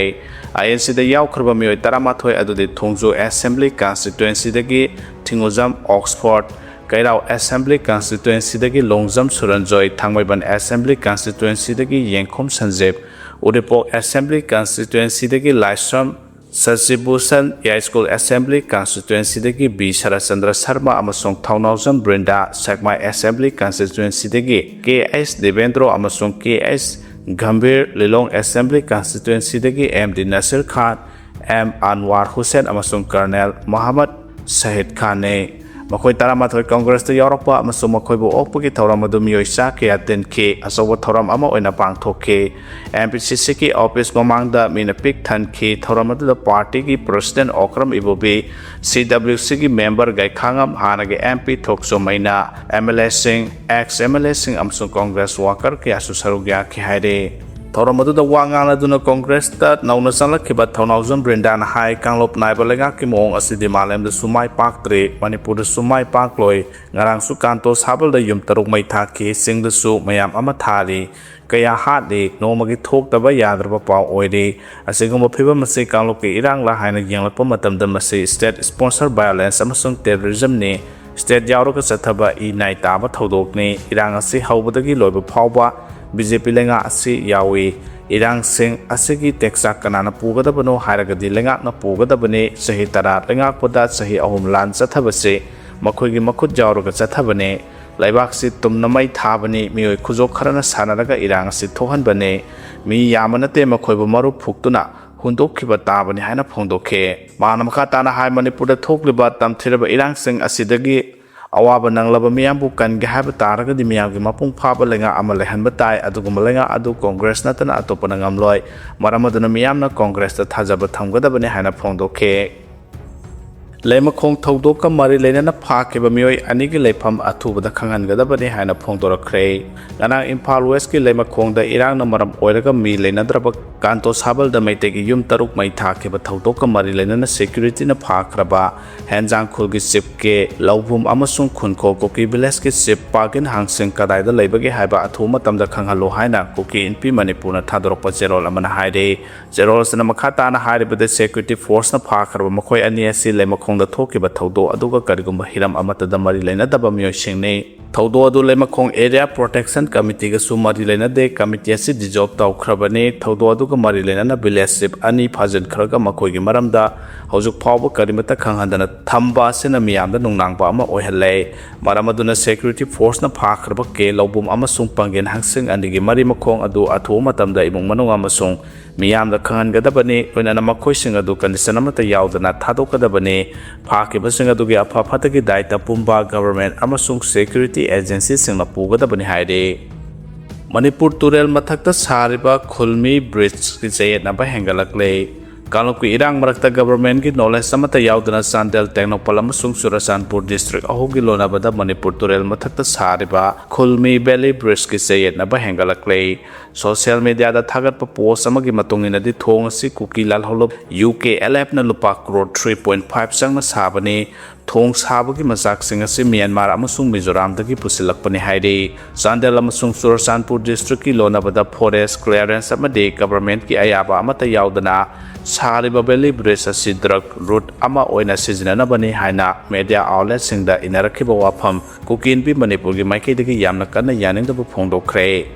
ꯑꯥꯏ ꯑꯦꯟ ꯁꯤꯗ ꯌꯥꯎꯈ꯭ꯔꯕ ꯃꯤꯑꯣꯏ ꯇꯔꯥꯃꯥꯊꯣꯏ ꯑꯗꯨꯗꯤ ꯊꯣꯡꯖꯨ ꯑꯦꯁꯦꯝꯕ꯭ꯂꯤ ꯀꯟꯁꯇꯤꯇ꯭ꯋꯦꯟꯁꯤꯗꯒꯤ ꯊꯤꯡꯉꯨꯖꯝ ꯑꯣꯛꯁꯐꯣꯔꯗ, ꯀꯩꯔꯥꯎ ꯑꯦꯁꯦꯝꯕ꯭ꯂꯤ ꯀꯟꯁꯇꯤꯇ꯭ꯋꯦꯟꯁꯤꯗꯒꯤ ꯂꯣꯡꯖꯝ ꯁꯨꯔꯟꯖꯣꯏ, ꯊꯥꯡꯃꯩꯕꯟ ꯑꯦꯁꯦꯝꯕ꯭ꯂꯤ ꯀꯟꯁꯇꯤꯇ꯭ꯋꯦꯟꯁꯤꯗꯒꯤ ꯌꯦꯡꯈꯨꯝ ꯁꯟꯖꯤꯞ, ꯎꯔꯤꯄꯣꯛ ꯑꯦꯁꯦꯝꯕ꯭ꯂꯤ ꯀꯟꯁꯇꯤꯇ꯭ꯋꯦꯟꯁꯤꯗꯒꯤ ꯂꯥꯏꯁ꯭ꯔꯝ ꯁꯆꯤꯚꯨꯁꯟ, ꯌꯥꯏꯁ꯭ꯀꯨꯜ ꯑꯦꯁꯦꯝꯕ꯭ꯂꯤ ꯀꯟꯁꯇꯤꯇ꯭ꯋꯦꯟꯁꯤꯗꯒꯤ ꯕꯤ ꯁꯔꯠꯆꯟꯗ꯭ꯔ ꯁꯔꯃ ꯑꯃꯁꯨꯡ ꯊꯧꯅꯥꯎꯖꯝ ꯕ꯭ꯔꯤꯟꯗꯥ, ꯁꯦꯛꯃꯥꯏ ꯑꯦꯁꯦꯝꯕ꯭ꯂꯤ ꯀꯟꯁꯇꯤꯇ꯭ꯋꯦꯟꯁꯤꯗꯒꯤ ꯀꯦ ꯑꯩꯆ ꯗꯦꯕꯦꯟꯗ꯭ꯔꯣ ꯑꯃꯁꯨꯡ ꯀꯦ ꯑꯩꯆ ꯒꯝꯚꯤꯔ, ꯂꯤꯂꯣꯡ ꯑꯦꯁꯦꯝꯕ꯭ꯂꯤ ꯀꯟꯁꯇꯤꯇ꯭ꯋꯦꯟꯁꯤꯗꯒꯤ ꯑꯦꯝ ꯗꯤ ꯅꯁꯤꯔ ꯈꯥꯟ, ꯑꯦꯝ ꯑꯟꯋꯥꯔ ꯍꯨꯁꯦꯟ ꯑꯃꯁꯨꯡ ꯀꯔꯅꯦꯜ ꯃꯣꯍꯝꯃꯗ ꯁꯍꯤꯗ ꯈꯥꯟꯅꯤ꯫ ꯃꯈꯣꯏ ꯇꯔꯥꯃꯥꯊꯣꯏ ꯀꯪꯒ꯭ꯔꯦꯁꯇ ꯌꯥꯎꯔꯛꯄ ꯑꯃꯁꯨꯡ ꯃꯈꯣꯏꯕꯨ ꯑꯣꯛꯄꯒꯤ ꯊꯧꯔꯝ ꯑꯗꯨ ꯃꯤꯑꯣꯏ ꯆꯥ ꯀꯌꯥ ꯇꯤꯟꯈꯤ, ꯑꯆꯧꯕ ꯊꯧꯔꯝ ꯑꯃ ꯑꯣꯏꯅ ꯄꯥꯡꯊꯣꯛꯈꯤ꯫ ꯑꯦꯝ ꯄꯤ ꯁꯤ ꯁꯤꯒꯤ ꯑꯣꯐꯤꯁ ꯃꯃꯥꯡꯗ ꯃꯤꯅ ꯄꯤꯛ ꯊꯟꯈꯤ꯫ ꯊꯧꯔꯝ ꯑꯗꯨꯗ ꯄꯥꯔꯇꯤꯒꯤ ꯄ꯭ꯔꯁꯤꯗꯦꯟ ꯑꯣꯀ꯭ꯔꯝ ꯏꯕꯣꯕꯤ, ꯁꯤ ꯗꯕ꯭ꯂꯤꯎ ꯁꯤꯒꯤ ꯃꯦꯝꯕꯔ ꯒꯥꯏꯈꯥꯉꯝ, ꯍꯥꯟꯅꯒꯤ ꯑꯦꯝ ꯄꯤ ꯊꯣꯛꯆꯣꯃꯩꯅ, ꯑꯦꯝ ꯑꯦꯜ ꯑꯦꯁꯤꯡ, ꯑꯦꯛꯁ ꯑꯦꯝ ꯑꯦꯜ ꯑꯦꯁꯤꯡ ꯑꯃꯁꯨꯡ ꯀꯪꯒ꯭ꯔꯦꯁ ꯋꯥꯀꯔ ꯀꯌꯥꯁꯨ ꯁꯔꯨꯛ ꯌꯥꯈꯤ ꯍꯥꯏꯔꯤ꯫ ꯊꯧꯔꯝ ꯑꯗꯨꯗ ꯋꯥ ꯉꯥꯡꯂꯗꯨꯅ ꯀꯪꯒ꯭ꯔꯦꯁꯇ ꯅꯧꯅ ꯆꯪꯂꯛꯈꯤꯕ ꯊꯧꯅꯥꯎꯖꯝ ꯕ꯭ꯔꯤꯟꯗꯥꯅ ꯍꯥꯏ, ꯀꯥꯡꯂꯨꯞ ꯅꯥꯏꯕ ꯂꯩꯉꯥꯛꯀꯤ ꯃꯑꯣꯡ ꯑꯁꯤꯗꯤ ꯃꯥꯂꯦꯝꯗꯁꯨ ꯃꯥꯏ ꯄꯥꯛꯇ꯭ꯔꯤ, ꯃꯅꯤꯄꯨꯔꯗꯁꯨ ꯃꯥꯏ ꯄꯥꯛꯂꯣꯏ꯫ ꯉꯔꯥꯡꯁꯨ ꯀꯥꯟꯇꯣ ꯁꯥꯕꯜꯗ ꯌꯨꯝ ꯇꯔꯨꯛ ꯃꯩ ꯊꯥꯈꯤ, ꯆꯤꯡꯗꯁꯨ ꯃꯌꯥꯝ ꯑꯃ ꯊꯥꯔꯤ꯫ ꯀꯌꯥ ꯍꯥꯠꯂꯤ, ꯅꯣꯡꯃꯒꯤ ꯊꯣꯛꯇꯕ ꯌꯥꯗ꯭ꯔꯕ ꯄꯥꯎ ꯑꯣꯏꯔꯤ꯫ ꯑꯁꯤꯒꯨꯝꯕ ꯐꯤꯕꯝ ꯑꯁꯤ ꯀꯥꯡꯂꯨꯞꯀꯤ ꯏꯔꯥꯡꯂ ꯍꯥꯏꯅ ꯌꯦꯡꯂꯛꯄ ꯃꯇꯝꯗ ꯃꯁꯤ state sponsored violence ꯑꯃꯁꯨꯡ terrorismꯅꯤ꯫ State ꯌꯥꯎꯔꯒ ꯆꯠꯊꯕ ꯏ ꯅꯥꯏ ꯇꯥꯕ ꯊꯧꯗꯣꯛꯅꯤ꯫ ꯏꯔꯥꯡ ꯑꯁꯤ ꯍꯧꯕꯗꯒꯤ ꯂꯣꯏꯕ ꯐꯥꯎꯕ ꯕꯤ ꯖꯦ ꯄꯤ ꯂꯩꯉꯥꯛ ꯑꯁꯤ ꯌꯥꯎꯏ꯫ ꯏꯔꯥꯡꯁꯤꯡ ꯑꯁꯤꯒꯤ ꯇꯦꯛꯆꯥꯛ ꯀꯅꯥꯅ ꯄꯨꯒꯗꯕꯅꯣ ꯍꯥꯏꯔꯒꯗꯤ ꯂꯩꯉꯥꯛꯅ ꯄꯨꯒꯗꯕꯅꯤ꯫ ꯆꯍꯤ ꯇꯔꯥ ꯂꯩꯉꯥꯛꯄꯗ ꯆꯍꯤ ꯑꯍꯨꯝ ꯂꯥꯟ ꯆꯠꯊꯕꯁꯤ ꯃꯈꯣꯏꯒꯤ ꯃꯈꯨꯠ ꯌꯥꯎꯔꯒ ꯆꯠꯊꯕꯅꯤ꯫ ꯂꯩꯕꯥꯛꯁꯤ ꯇꯨꯝꯅ ꯃꯩ ꯊꯥꯕꯅꯤ꯫ ꯃꯤꯑꯣꯏ ꯈꯨꯖꯣꯛ ꯈꯔꯅ ꯁꯥꯟꯅꯔꯒ ꯏꯔꯥꯡ ꯑꯁꯤ ꯊꯣꯛꯍꯟꯕꯅꯤ꯫ ꯃꯤ ꯌꯥꯝꯕ ꯅꯠꯇꯦ, ꯃꯈꯣꯏꯕꯨ ꯃꯔꯨꯞ ꯐꯨꯛꯇꯨꯅ ꯍꯨꯟꯗꯣꯛꯈꯤꯕ ꯇꯥꯕꯅꯤ ꯍꯥꯏꯅ ꯐꯣꯡꯗꯣꯛꯈꯤ꯫ ꯃꯍꯥꯛꯅ ꯃꯈꯥ ꯇꯥꯅ ꯍꯥꯏ, ꯃꯅꯤꯄꯨꯔꯗ ꯊꯣꯛꯂꯤꯕ ꯇꯝꯊꯤꯔꯕ ꯏꯔꯥꯡꯁꯤꯡ ꯑꯁꯤꯗꯒꯤ ꯑꯋꯥꯕ ꯅꯪꯂꯕ ꯃꯤꯌꯥꯝꯕꯨ ꯀꯟꯒꯦ ꯍꯥꯏꯕ ꯇꯥꯔꯒꯗꯤ ꯃꯤꯌꯥꯝꯒꯤ ꯃꯄꯨꯡ ꯐꯥꯕ ꯂꯩꯉꯥꯛ ꯑꯃ ꯂꯩꯍꯟꯕ ꯇꯥꯏ꯫ ꯑꯗꯨꯒꯨꯝꯕ ꯂꯩꯉꯥꯛ ꯑꯗꯨ ꯀꯪꯒ꯭ꯔꯦꯁ ꯅꯠꯇꯅ ꯑꯇꯣꯞꯄꯅ ꯉꯝꯂꯣꯏ꯫ ꯃꯔꯝ ꯑꯗꯨꯅ ꯃꯤꯌꯥꯝꯅ ꯀꯪꯒ꯭ꯔꯦꯁꯇ ꯊꯥꯖꯕ ꯊꯝꯒꯗꯕꯅꯤ ꯍꯥꯏꯅ ꯐꯣꯡꯗꯣꯛꯈꯤ꯫ ꯂꯩꯃꯈꯣꯡ ꯊꯧꯗꯣꯛꯀ ꯃꯔꯤ ꯂꯩꯅꯅ ꯐꯥꯈꯤꯕ ꯃꯤꯑꯣꯏ ꯑꯅꯤꯒꯤ ꯂꯩꯐꯝ ꯑꯊꯨꯕꯗ ꯈꯪꯍꯟꯒꯗꯕꯅꯤ ꯍꯥꯏꯅ ꯐꯣꯡꯗꯣꯔꯛꯈ꯭ꯔꯦ꯫ ꯉꯔꯥꯡ ꯏꯝꯐꯥꯜ ꯋꯦꯁꯀꯤ ꯂꯩꯃꯈꯣꯡꯗ ꯏꯔꯥꯡꯅ ꯃꯔꯝ ꯑꯣꯏꯔꯒ ꯃꯤ ꯂꯩꯅꯗ꯭ꯔꯕ ꯀꯥꯟꯇꯣ ꯁꯥꯕꯜꯗ ꯃꯩꯇꯩꯒꯤ ꯌꯨꯝ ꯇꯔꯨꯛ ꯃꯩ ꯊꯥꯈꯤꯕ ꯊꯧꯗꯣꯛꯀ ꯃꯔꯤ ꯂꯩꯅꯅ ꯁꯦꯀ꯭ꯌꯨꯔꯤꯇꯤꯅ ꯐꯥꯈ꯭ꯔꯕ ꯍꯦꯟꯖꯥꯡꯈꯨꯜꯒꯤ ꯆꯤꯞ ꯀꯦ ꯂꯧꯕꯨꯝ ꯑꯃꯁꯨꯡ ꯈꯨꯟꯈꯣ ꯀꯨꯀꯤ ꯚꯤꯂꯦꯖꯀꯤ ꯆꯤꯞ ꯄꯥꯒꯤꯟ ꯍꯥꯡꯁꯤꯡ ꯀꯗꯥꯏꯗ ꯂꯩꯕꯒꯦ ꯍꯥꯏꯕ ꯑꯊꯨꯕ ꯃꯇꯝꯗ ꯈꯪꯍꯜꯂꯨ ꯍꯥꯏꯅ ꯀꯨꯀꯤ ꯏꯟꯄꯤ ꯃꯅꯤꯄꯨꯔꯅ ꯊꯥꯗꯣꯔꯛꯄ ꯆꯦꯔꯣꯜ ꯑꯃꯅ ꯍꯥꯏꯔꯤ꯫ ꯆꯦꯔꯣꯜ ꯑꯁꯤꯅ ꯃꯈꯥ ꯇꯥꯅ ꯍꯥꯏꯔꯤꯕꯗ, ꯁꯦꯀ꯭ꯌꯨꯔꯤꯇꯤ ꯐꯣꯔꯁꯅ ꯐꯥꯈ꯭ꯔꯕ ꯃꯈꯣꯏ ꯑꯅꯤ ꯑꯁꯤ ꯂꯩꯃꯈꯣꯡꯗ ꯊꯣꯛꯈꯤꯕ ꯊꯧꯗꯣꯛ ꯑꯗꯨꯒ ꯀꯔꯤꯒꯨꯝꯕ ꯍꯤꯔꯝ ꯑꯃꯠꯇꯗ ꯃꯔꯤ ꯂꯩꯅꯗꯕ ꯃꯤꯑꯣꯏꯁꯤꯡꯅꯤ꯫ ꯊꯧꯗꯣꯛ ꯑꯗꯨ ꯂꯩꯃꯈꯣꯡ ꯑꯦꯔꯤꯌꯥ ꯄ꯭ꯔꯣꯇꯦꯛꯁꯟ ꯀꯃꯤꯇꯤꯒꯁꯨ ꯃꯔꯤ ꯂꯩꯅꯗꯦ꯫ ꯀꯃꯤꯇꯤ ꯑꯁꯤ ꯗꯤꯖꯣꯜꯕ ꯇꯧꯈ꯭ꯔꯕꯅꯤ꯫ ꯊꯧꯗꯣꯛ ꯑꯗꯨꯒ ꯃꯔꯤ ꯂꯩꯅꯅ ꯚꯤꯂꯦꯖ ꯆꯤꯞ ꯑꯅꯤ ꯐꯥꯖꯤꯟꯈ꯭ꯔꯒ ꯃꯈꯣꯏꯒꯤ ꯃꯔꯝꯗ ꯍꯧꯖꯤꯛ ꯐꯥꯎꯕ ꯀꯔꯤꯃꯠꯇ ꯈꯪꯍꯟꯗꯅ ꯊꯝꯕ ꯑꯁꯤꯅ ꯃꯤꯌꯥꯝꯗ ꯅꯨꯡꯅꯥꯡꯕ ꯑꯃ ꯑꯣꯏꯍꯜꯂꯦ꯫ ꯃꯔꯝ ꯑꯗꯨꯅ ꯁꯦꯀ꯭ꯌꯨꯔꯤꯇꯤ ꯐꯣꯔꯁꯅ ꯐꯥꯈ꯭ꯔꯕ ꯀꯦ ꯂꯧꯕꯨꯝ ꯑꯃꯁꯨꯡ ꯄꯥꯡꯒꯦꯟ ꯍꯥꯡꯁꯤꯡ ꯑꯅꯤꯒꯤ ꯃꯔꯤ ꯃꯈꯣꯡ ꯑꯗꯨ ꯑꯊꯨꯕ ꯃꯇꯝꯗ ꯏꯃꯨꯡ ꯃꯅꯨꯡ ꯑꯃꯁꯨꯡ ꯃꯤꯌꯥꯝꯗ ꯈꯪꯍꯟꯒꯗꯕꯅꯤ꯫ ꯂꯣꯏꯅꯅ ꯃꯈꯣꯏꯁꯤꯡ ꯑꯗꯨ ꯀꯟꯗꯤꯁꯟ ꯑꯃꯠꯇ ꯌꯥꯎꯗꯅ ꯊꯥꯗꯣꯛꯀꯗꯕꯅꯤ꯫ ꯐꯥꯈꯤꯕꯁꯤꯡ ꯑꯗꯨꯒꯤ ꯑꯐ ꯐꯠꯇꯒꯤ ꯗꯥꯏꯇ ꯄꯨꯝꯕ ꯒꯚꯔꯟꯃꯦꯟꯠ ꯑꯃꯁꯨꯡ ꯁꯦꯀ꯭ꯌꯨꯔꯤꯇꯤ ꯑꯦꯖꯦꯟꯁꯤꯁꯤꯡꯅ ꯄꯨꯒꯗꯕꯅꯤ ꯍꯥꯏꯔꯤ꯫ ꯃꯅꯤꯄꯨꯔ ꯇꯨꯔꯦꯜ ꯃꯊꯛꯇ ꯁꯥꯔꯤꯕ ꯈꯨꯜꯃꯤ ꯕ꯭ꯔꯤꯖꯀꯤ ꯆꯌꯦꯠꯅꯕ ꯍꯦꯟꯒꯠꯂꯛꯂꯦ꯫ ꯀꯥꯡꯂꯨꯞꯀꯤ ꯏꯔꯥꯡ ꯃꯔꯛꯇ ꯒꯚꯔꯟꯃꯦꯟꯠꯀꯤ ꯅꯣꯂꯦꯖ ꯑꯃꯠꯇ ꯌꯥꯎꯗꯅ ꯆꯥꯟꯗꯦꯜ, ꯇꯦꯡꯅꯧꯄꯜ ꯑꯃꯁꯨꯡ ꯆꯨꯔꯆꯥꯟꯄꯨꯔ ꯗꯤꯁꯇ꯭ꯔꯤꯛ ꯑꯍꯨꯝꯒꯤ ꯂꯣꯟꯅꯕꯗ ꯃꯅꯤꯄꯨꯔ ꯇꯨꯔꯦꯜ ꯃꯊꯛꯇ ꯁꯥꯔꯤꯕ ꯈꯨꯜꯃꯤ ꯚꯦꯂꯤ ꯕ꯭ꯔꯤꯖꯀꯤ ꯆꯌꯦꯠꯅꯕ ꯍꯦꯟꯒꯠꯂꯛꯂꯦ꯫ ꯁꯣꯁꯤꯌꯦꯜ ꯃꯤꯗꯤꯌꯥꯗ ꯊꯥꯒꯠꯄ ꯄꯣꯁ ꯑꯃꯒꯤ ꯃꯇꯨꯡ ꯏꯟꯅꯗꯤ, ꯊꯣꯡ ꯑꯁꯤ ꯀꯨꯀꯤ ꯂꯥꯜꯍꯧꯂꯨꯞ ꯌꯨ ꯀꯦ ꯑꯦꯜ ꯑꯦꯐꯅ ꯂꯨꯄꯥ ꯀ꯭ꯔꯣꯔ ꯊ꯭ꯔꯤ ꯄꯣꯏꯟꯠ ꯐꯥꯏꯚ ꯆꯪꯅ ꯁꯥꯕꯅꯤ꯫ ꯊꯣꯡ ꯁꯥꯕꯒꯤ ꯃꯆꯥꯛꯁꯤꯡ ꯑꯁꯤ ꯃ꯭ꯌꯥꯟꯃꯥꯔ ꯑꯃꯁꯨꯡ ꯃꯤꯖꯣꯔꯥꯝꯗꯒꯤ ꯄꯨꯁꯤꯜꯂꯛꯄꯅꯤ ꯍꯥꯏꯔꯤ꯫ ꯆꯥꯟꯗꯦꯜ ꯑꯃꯁꯨꯡ ꯆꯨꯔꯆꯥꯟꯄꯨꯔ ꯗꯤꯁꯇ꯭ꯔꯤꯛꯀꯤ ꯂꯣꯟꯅꯕꯗ ꯐꯣꯔꯦꯁ꯭ꯠ ꯀ꯭ꯂꯤꯌꯥꯔꯦꯟꯁ ꯑꯃꯗꯤ ꯒꯚꯔꯟꯃꯦꯟꯠꯀꯤ ꯑꯌꯥꯕ ꯑꯃꯠꯇ ꯌꯥꯎꯗꯅ ꯁꯥꯔꯤꯕ ꯚꯦꯂꯤ ꯕ꯭ꯔꯤꯖ ꯑꯁꯤ ꯗ꯭ꯔꯒ ꯔꯨꯠ ꯑꯃ ꯑꯣꯏꯅ ꯁꯤꯖꯤꯟꯅꯅꯕꯅꯤ ꯍꯥꯏꯅ ꯃꯤꯗꯤꯌꯥ ꯑꯥꯎꯠꯂꯦꯠꯁꯤꯡꯗ ꯏꯅꯔꯛꯈꯤꯕ ꯋꯥꯐꯝ ꯀꯨꯀꯤ ꯏꯟꯄꯤ ꯃꯅꯤꯄꯨꯔꯒꯤ ꯃꯥꯏꯀꯩꯗꯒꯤ ꯌꯥꯝꯅ ꯀꯟꯅ ꯌꯥꯅꯤꯡꯗꯕ ꯐꯣꯡꯗꯣꯛꯈ꯭ꯔꯦ꯫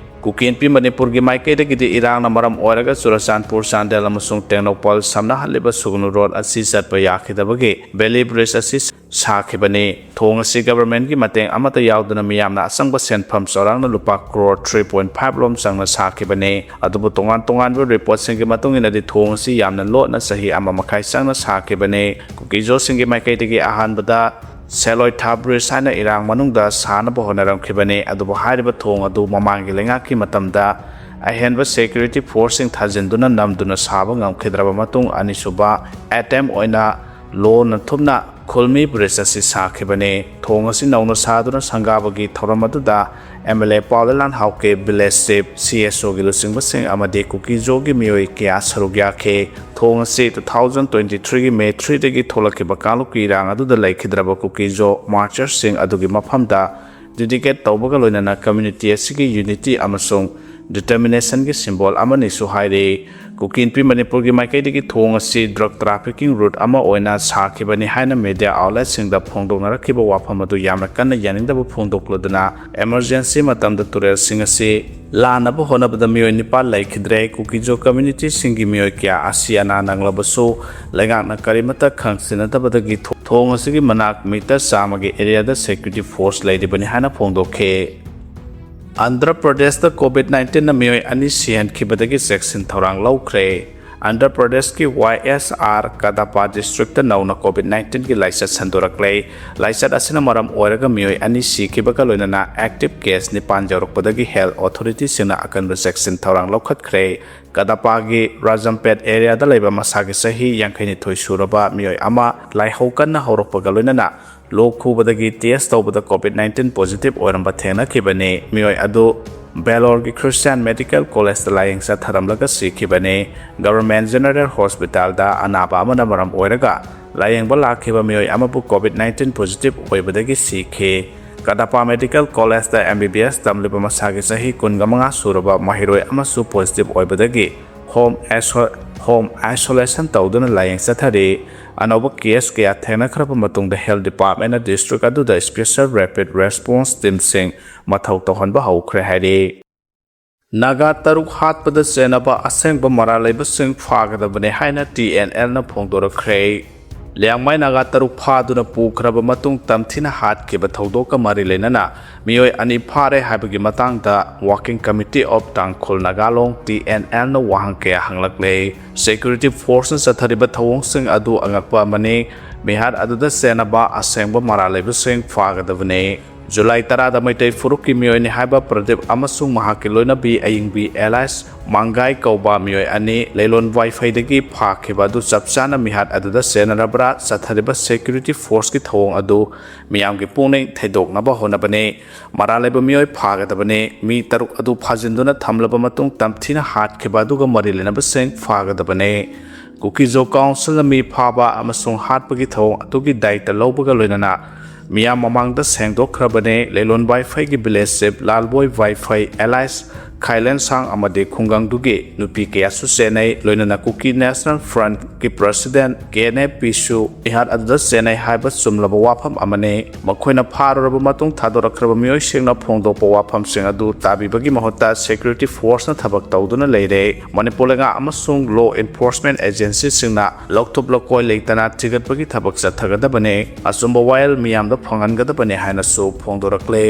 ꯀꯨꯀꯤ ꯏꯟꯄꯤ ꯃꯅꯤꯄꯨꯔꯒꯤ ꯃꯥꯏꯀꯩꯗꯒꯤꯗꯤ ꯏꯔꯥꯡꯅ ꯃꯔꯝ ꯑꯣꯏꯔꯒ ꯆꯨꯔꯆꯥꯟꯄꯨꯔ, ꯆꯥꯟꯗꯦꯜ ꯑꯃꯁꯨꯡ ꯇꯦꯡꯅꯧꯄꯜ ꯁꯝꯅꯍꯜꯂꯤꯕ ꯁꯨꯒꯅꯨ ꯔꯣꯗ ꯑꯁꯤ ꯆꯠꯄ ꯌꯥꯈꯤꯗꯕꯒꯤ ꯚꯦꯂꯤ ꯕ꯭ꯔꯤꯖ ꯑꯁꯤ ꯁꯥꯈꯤꯕꯅꯤ꯫ ꯊꯣꯡ ꯑꯁꯤ ꯒꯚꯔꯟꯃꯦꯟꯠꯀꯤ ꯃꯇꯦꯡ ꯑꯃꯠꯇ ꯌꯥꯎꯗꯅ ꯃꯤꯌꯥꯝꯅ ꯑꯆꯪꯕ ꯁꯦꯟꯐꯝ ꯆꯥꯎꯔꯥꯛꯅ ꯂꯨꯄꯥ ꯀ꯭ꯔꯣꯔ ꯊ꯭ꯔꯤ ꯄꯣꯏꯟꯠ ꯐꯥꯏꯚ ꯂꯣꯝ ꯆꯪꯅ ꯁꯥꯈꯤꯕꯅꯤ꯫ ꯑꯗꯨꯕꯨ ꯇꯣꯉꯥꯟ ꯇꯣꯉꯥꯟꯕ ꯔꯤꯄꯣꯔꯠꯁꯤꯡꯒꯤ ꯃꯇꯨꯡ ꯏꯟꯅꯗꯤ ꯊꯣꯡ ꯑꯁꯤ ꯌꯥꯝꯅ ꯂꯣꯠꯅ ꯆꯍꯤ ꯑꯃ ꯃꯈꯥꯏ ꯆꯪꯅ ꯁꯥꯈꯤꯕꯅꯤ꯫ ꯀꯨꯀꯤꯖꯣꯁꯤꯡꯒꯤ ꯃꯥꯏꯀꯩꯗꯒꯤ ꯑꯍꯥꯟꯕꯗ ꯁꯦꯂꯣꯏꯊꯥ ꯕ꯭ꯔꯤꯖ ꯍꯥꯏꯅ ꯏꯔꯥꯡ ꯃꯅꯨꯡꯗ ꯁꯥꯅꯕ ꯍꯣꯠꯅꯔꯝꯈꯤꯕꯅꯤ꯫ ꯑꯗꯨꯕꯨ ꯍꯥꯏꯔꯤꯕ ꯊꯣꯡ ꯑꯗꯨ ꯃꯃꯥꯡꯒꯤ ꯂꯩꯉꯥꯛꯀꯤ ꯃꯇꯝꯗ ꯑꯍꯦꯟꯕ ꯁꯦꯀ꯭ꯌꯨꯔꯤꯇꯤ ꯐꯣꯔꯁꯁꯤꯡ ꯊꯥꯖꯤꯟꯗꯨꯅ ꯅꯝꯗꯨꯅ ꯁꯥꯕ ꯉꯝꯈꯤꯗ꯭ꯔꯕ ꯃꯇꯨꯡ, ꯑꯅꯤꯁꯨꯕ ꯑꯦꯇꯦꯝꯞ ꯑꯣꯏꯅ ꯂꯣꯟꯅ ꯊꯨꯞꯅ ꯈꯨꯜꯃꯤ ꯕ꯭ꯔꯤꯖ ꯑꯁꯤ ꯁꯥꯈꯤꯕꯅꯤ꯫ ꯊꯣꯡ ꯑꯁꯤ ꯅꯧꯅ ꯁꯥꯗꯨꯅ ꯁꯪꯒꯥꯕꯒꯤ ꯊꯧꯔꯝ ꯑꯗꯨꯗ M L A ꯄꯥꯎꯂꯦꯂꯥꯟ ꯍꯥꯎꯀꯦ, village chief, C S O ꯒꯤ ꯂꯨꯆꯤꯡꯕꯁꯤꯡ ꯑꯃꯗꯤ ꯀꯨꯀꯤꯖꯣꯒꯤ ꯃꯤꯑꯣꯏ ꯀꯌꯥ ꯁꯔꯨꯛ ꯌꯥꯈꯤ꯫ ꯊꯣꯡ ꯑꯁꯤ two thousand twenty three ꯒꯤ May three ꯗꯒꯤ ꯊꯣꯛꯂꯛꯈꯤꯕ ꯀꯥꯡꯂꯨꯞꯀꯤ ꯏꯔꯥꯡ ꯑꯗꯨꯗ ꯂꯩꯈꯤꯗ꯭ꯔꯕ ꯀꯨꯀꯤꯖꯣ martyr ꯁꯤꯡ ꯑꯗꯨꯒꯤ ꯃꯐꯝꯗ dedicate ꯇꯧꯕꯒ ꯂꯣꯏꯅꯅ community ꯑꯁꯤꯒꯤ unity ꯑꯃꯁꯨꯡ determination ꯒꯤ symbol ꯑꯃꯅꯤꯁꯨ ꯍꯥꯏꯔꯤ꯫ ꯀꯨꯀꯤ ꯏꯟꯄꯤ ꯃꯅꯤꯄꯨꯔꯒꯤ ꯃꯥꯏꯀꯩꯗꯒꯤ ꯊꯣꯡ ꯑꯁꯤ drug trafficking route ꯑꯃ ꯑꯣꯏꯅ ꯁꯥꯈꯤꯕꯅꯤ ꯍꯥꯏꯅ media outlet ꯁꯤꯡꯗ ꯐꯣꯡꯗꯣꯛꯅꯔꯛꯈꯤꯕ ꯋꯥꯐꯝ ꯑꯗꯨ ꯌꯥꯝꯅ ꯀꯟꯅ ꯌꯥꯅꯤꯡꯗꯕ ꯐꯣꯡꯗꯣꯛꯂꯗꯨꯅ, emergency ꯃꯇꯝꯗ ꯇꯨꯔꯦꯜꯁꯤꯡ ꯑꯁꯤ ꯂꯥꯟꯅꯕ ꯍꯣꯠꯅꯕꯗ ꯃꯤꯑꯣꯏ ꯅꯤꯄꯥꯟ ꯂꯩꯈꯤꯗ꯭ꯔꯦ꯫ ꯀꯨꯀꯤꯖꯣ community ꯁꯤꯡꯒꯤ ꯃꯤꯑꯣꯏ ꯀꯌꯥ ꯑꯁꯤ ꯑꯅꯥ ꯅꯪꯂꯕꯁꯨ, ꯂꯩꯉꯥꯛꯅ ꯀꯔꯤꯃꯠꯇ ꯈꯪꯁꯤꯟꯅꯗꯕꯗꯒꯤ ꯊꯣ-, ꯊꯣꯡ ꯑꯁꯤꯒꯤ ꯃꯅꯥꯛ meter ꯆꯥꯝꯃꯒꯤ area ꯗ security force ꯂꯩꯔꯤꯕꯅꯤ ꯍꯥꯏꯅ ꯐꯣꯡꯗꯣꯛꯈꯤ꯫ ꯑꯟꯙ꯭ꯔ ꯄ꯭ꯔꯗꯦꯁꯇ COVID nineteen ꯅ ꯃꯤꯑꯣꯏ ꯑꯅꯤ ꯁꯤꯍꯟꯈꯤꯕꯗꯒꯤ ꯆꯦꯛꯁꯤꯟ ꯊꯧꯔꯥꯡ ꯂꯧꯈ꯭ꯔꯦ꯫ ꯑꯟꯙ꯭ꯔ ꯄ꯭ꯔꯗꯦꯁꯀꯤ Y S R ꯀꯗꯄꯥ district ꯇ ꯅꯧꯅ COVID nineteen ꯒꯤ ꯂꯥꯏꯆꯠ ꯁꯟꯗꯣꯔꯛꯂꯦ꯫ ꯂꯥꯏꯆꯠ ꯑꯁꯤꯅ ꯃꯔꯝ ꯑꯣꯏꯔꯒ ꯃꯤꯑꯣꯏ ꯑꯅꯤ ꯁꯤꯈꯤꯕꯒ ꯂꯣꯏꯅꯅ active case ꯅꯤꯄꯥꯟ ꯌꯧꯔꯛꯄꯗꯒꯤ health authority ꯁꯤꯡꯅ ꯑꯀꯟꯕ ꯆꯦꯛꯁꯤꯟ ꯊꯧꯔꯥꯡ ꯂꯧꯈꯠꯈ꯭ꯔꯦ꯫ ꯀꯗꯄꯥꯒꯤ ꯔꯥꯖꯝꯄꯦꯠ area ꯗ ꯂꯩꯕ ꯃꯁꯥꯒꯤ ꯆꯍꯤ ꯌꯥꯡꯈꯩ ꯅꯤꯊꯣꯏ ꯁꯨꯔꯕ ꯃꯤꯑꯣꯏ ꯑꯃ ꯂꯥꯏꯍꯧ ꯀꯟꯅ ꯍꯧꯔꯛꯄꯒ ꯂꯣꯏꯅꯅ ꯂꯣꯛ ꯈꯨꯕꯗꯒꯤ test ꯇꯧꯕꯗ COVID nineteen positive ꯑꯣꯏꯔꯝꯕ ꯊꯦꯡꯅꯈꯤꯕꯅꯤ꯫ ꯃꯤꯑꯣꯏ ꯑꯗꯨ ꯕꯦꯂꯣꯔꯒꯤ Christian Medical College ꯇ ꯂꯥꯌꯦꯡ ꯆꯠꯊꯔꯝꯂꯒ ꯁꯤꯈꯤꯕꯅꯤ꯫ Government General Hospital ꯗ ꯑꯅꯥꯕ ꯑꯃꯅ ꯃꯔꯝ ꯑꯣꯏꯔꯒ ꯂꯥꯌꯦꯡꯕ ꯂꯥꯛꯈꯤꯕ ꯃꯤꯑꯣꯏ ꯑꯃꯕꯨ COVID nineteen positive ꯑꯣꯏꯕꯗꯒꯤ ꯁꯤꯈꯤ꯫ ꯀꯗꯄꯥ Medical College ꯇ M B B S ꯇꯝꯂꯤꯕ ꯃꯁꯥꯒꯤ ꯆꯍꯤ ꯀꯨꯟꯒ ꯃꯉꯥ ꯁꯨꯔꯕ ꯃꯍꯩꯔꯣꯏ ꯑꯃꯁꯨ positive ꯑꯣꯏꯕꯗꯒꯤ home iso-, home isolation ꯇꯧꯗꯨꯅ ꯂꯥꯌꯦꯡ ꯆꯠꯊꯔꯤ꯫ ꯑꯅꯧꯕ case ꯀꯌꯥ ꯊꯦꯡꯅꯈ꯭ꯔꯕ ꯃꯇꯨꯡꯗ health department ꯅ district ꯑꯗꯨꯗ special rapid response team ꯁꯤꯡ ꯃꯊꯧ ꯇꯧꯍꯟꯕ ꯍꯧꯈ꯭ꯔꯦ ꯍꯥꯏꯔꯤ꯫ ꯅꯥꯒꯥ ꯇꯔꯨꯛ ꯍꯥꯠꯄꯗ ꯆꯦꯟꯅꯕ ꯑꯁꯦꯡꯕ ꯃꯔꯥꯜ ꯂꯩꯕꯁꯤꯡ ꯐꯥꯒꯗꯕꯅꯤ ꯍꯥꯏꯅ T N L ꯅ ꯐꯣꯡꯗꯣꯔꯛꯈ꯭ꯔꯦ꯫ ꯂꯤꯌꯥꯡꯃꯥꯏ ꯅꯥꯒꯥ ꯇꯔꯨꯛ ꯐꯥꯗꯨꯅ ꯄꯨꯈ꯭ꯔꯕ ꯃꯇꯨꯡ ꯇꯝꯊꯤꯅ ꯍꯥꯠꯈꯤꯕ ꯊꯧꯗꯣꯛꯀ ꯃꯔꯤ ꯂꯩꯅꯅ ꯃꯤꯑꯣꯏ ꯑꯅꯤ ꯐꯥꯔꯦ ꯍꯥꯏꯕꯒꯤ ꯃꯇꯥꯡꯗ Working Committee of Tangkhul Naga Long, T N L ꯅ ꯋꯥꯍꯪ ꯀꯌꯥ ꯍꯪꯂꯛꯂꯦ꯫ Security force ꯅ ꯆꯠꯊꯔꯤꯕ ꯊꯧꯑꯣꯡꯁꯤꯡ ꯑꯗꯨ ꯑꯉꯛꯄ ꯑꯃꯅꯤ꯫ ꯃꯤꯍꯥꯠ ꯑꯗꯨꯗ ꯆꯦꯟꯅꯕ ꯑꯁꯦꯡꯕ ꯃꯔꯥꯜ ꯂꯩꯕꯁꯤꯡ ꯐꯥꯒꯗꯕꯅꯤ꯫ ꯖꯨꯂꯥꯏ ꯇꯔꯥꯗ ꯃꯩꯇꯩ ꯐꯨꯔꯨꯞꯀꯤ ꯃꯤꯑꯣꯏꯅꯤ ꯍꯥꯏꯕ ꯄ꯭ꯔꯗꯤꯞ ꯑꯃꯁꯨꯡ ꯃꯍꯥꯛꯀꯤ ꯂꯣꯏꯅꯕꯤ ꯑꯌꯤꯡꯕꯤ ꯑꯦꯂꯥꯏꯁ ꯃꯥꯡꯒꯥꯏ ꯀꯧꯕ ꯃꯤꯑꯣꯏ ꯑꯅꯤ ꯂꯩꯂꯣꯟ ꯋꯥꯏꯐꯩꯗꯒꯤ ꯐꯥꯈꯤꯕ ꯑꯗꯨ ꯆꯞ ꯆꯥꯅ ꯃꯤꯍꯥꯠ ꯑꯗꯨꯗ ꯆꯦꯟꯅꯔꯕ꯭ꯔꯥ ꯆꯠꯊꯔꯤꯕ ꯁꯦꯀ꯭ꯌꯨꯔꯤꯇꯤ ꯐꯣꯔꯁꯀꯤ ꯊꯧꯑꯣꯡ ꯑꯗꯨ ꯃꯤꯌꯥꯝꯒꯤ ꯄꯨꯛꯅꯤꯡ ꯊꯩꯗꯣꯛꯅꯕ ꯍꯣꯠꯅꯕꯅꯤ꯫ ꯃꯔꯥꯜ ꯂꯩꯕ ꯃꯤꯑꯣꯏ ꯐꯥꯒꯗꯕꯅꯤ꯫ ꯃꯤ ꯇꯔꯨꯛ ꯑꯗꯨ ꯐꯥꯖꯤꯟꯗꯨꯅ ꯊꯝꯂꯕ ꯃꯇꯨꯡ ꯇꯝꯊꯤꯅ ꯍꯥꯠꯈꯤꯕ ꯑꯗꯨꯒ ꯃꯔꯤ ꯂꯩꯅꯕꯁꯤꯡ ꯐꯥꯒꯗꯕꯅꯤ꯫ ꯀꯨꯀꯤꯖꯣ ꯀꯥꯎꯟꯁꯤꯜꯅ ꯃꯤ ꯐꯥꯕ ꯑꯃꯁꯨꯡ ꯍꯥꯠꯄꯒꯤ ꯊꯧꯑꯣꯡ ꯑꯗꯨꯒꯤ ꯗꯥꯏꯇ ꯂꯧꯕꯒ ꯂꯣꯏꯅꯅ ꯃꯤꯌꯥꯝ ꯃꯃꯥꯡꯗ ꯁꯦꯡꯗꯣꯛꯈ꯭ꯔꯕꯅꯤ꯫ ꯂꯩꯂꯣꯟ ꯋꯥꯏꯐꯩꯒꯤ village chief Lalboi Vaiphei, Elise Khailensang ꯑꯃꯗꯤ ꯈꯨꯡꯒꯪꯗꯨꯒꯤ ꯅꯨꯄꯤ ꯀꯌꯥꯁꯨ ꯆꯦꯟꯅꯩ, ꯂꯣꯏꯅꯅ ꯀꯨꯀꯤ ꯅꯦꯁꯅꯦꯜ ꯐ꯭ꯔꯟꯠꯀꯤ ꯄ꯭ꯔꯁꯤꯗꯦꯟꯠ ꯀꯦ ꯑꯦꯟ ꯑꯦꯐ ꯄꯤꯁꯨ ꯃꯤꯍꯥꯠ ꯑꯗꯨꯗ ꯆꯦꯟꯅꯩ ꯍꯥꯏꯕ ꯆꯨꯝꯂꯕ ꯋꯥꯐꯝ ꯑꯃꯅꯤ꯫ ꯃꯈꯣꯏꯅ ꯐꯥꯔꯨꯔꯕ ꯃꯇꯨꯡ ꯊꯥꯗꯣꯔꯛꯈ꯭ꯔꯕ ꯃꯤꯑꯣꯏꯁꯤꯡꯅ ꯐꯣꯡꯗꯣꯛꯄ ꯋꯥꯐꯝꯁꯤꯡ ꯑꯗꯨ ꯇꯥꯕꯤꯕꯒꯤ ꯃꯍꯨꯠꯇ ꯁꯦꯀ꯭ꯌꯨꯔꯤꯇꯤ ꯐꯣꯔꯁꯅ ꯊꯕꯛ ꯇꯧꯗꯨꯅ ꯂꯩꯔꯦ꯫ ꯃꯅꯤꯄꯨꯔ ꯂꯩꯉꯥꯛ ꯑꯃꯁꯨꯡ ꯂꯣ ꯑꯦꯟꯐꯣꯔꯁꯃꯦꯟꯠ ꯑꯦꯖꯦꯟꯁꯤꯁꯤꯡꯅ ꯂꯧꯊꯣꯛ ꯂꯧꯀꯣꯏ ꯂꯩꯇꯅ ꯊꯤꯒꯠꯄꯒꯤ ꯊꯕꯛ ꯆꯠꯊꯒꯗꯕꯅꯤ꯫ ꯑꯆꯨꯝꯕ ꯋꯥꯌꯦꯜ ꯃꯤꯌꯥꯝꯗ ꯐꯪꯍꯟꯒꯗꯕꯅꯤ ꯍꯥꯏꯅꯁꯨ ꯐꯣꯡꯗꯣꯔꯛꯂꯦ꯫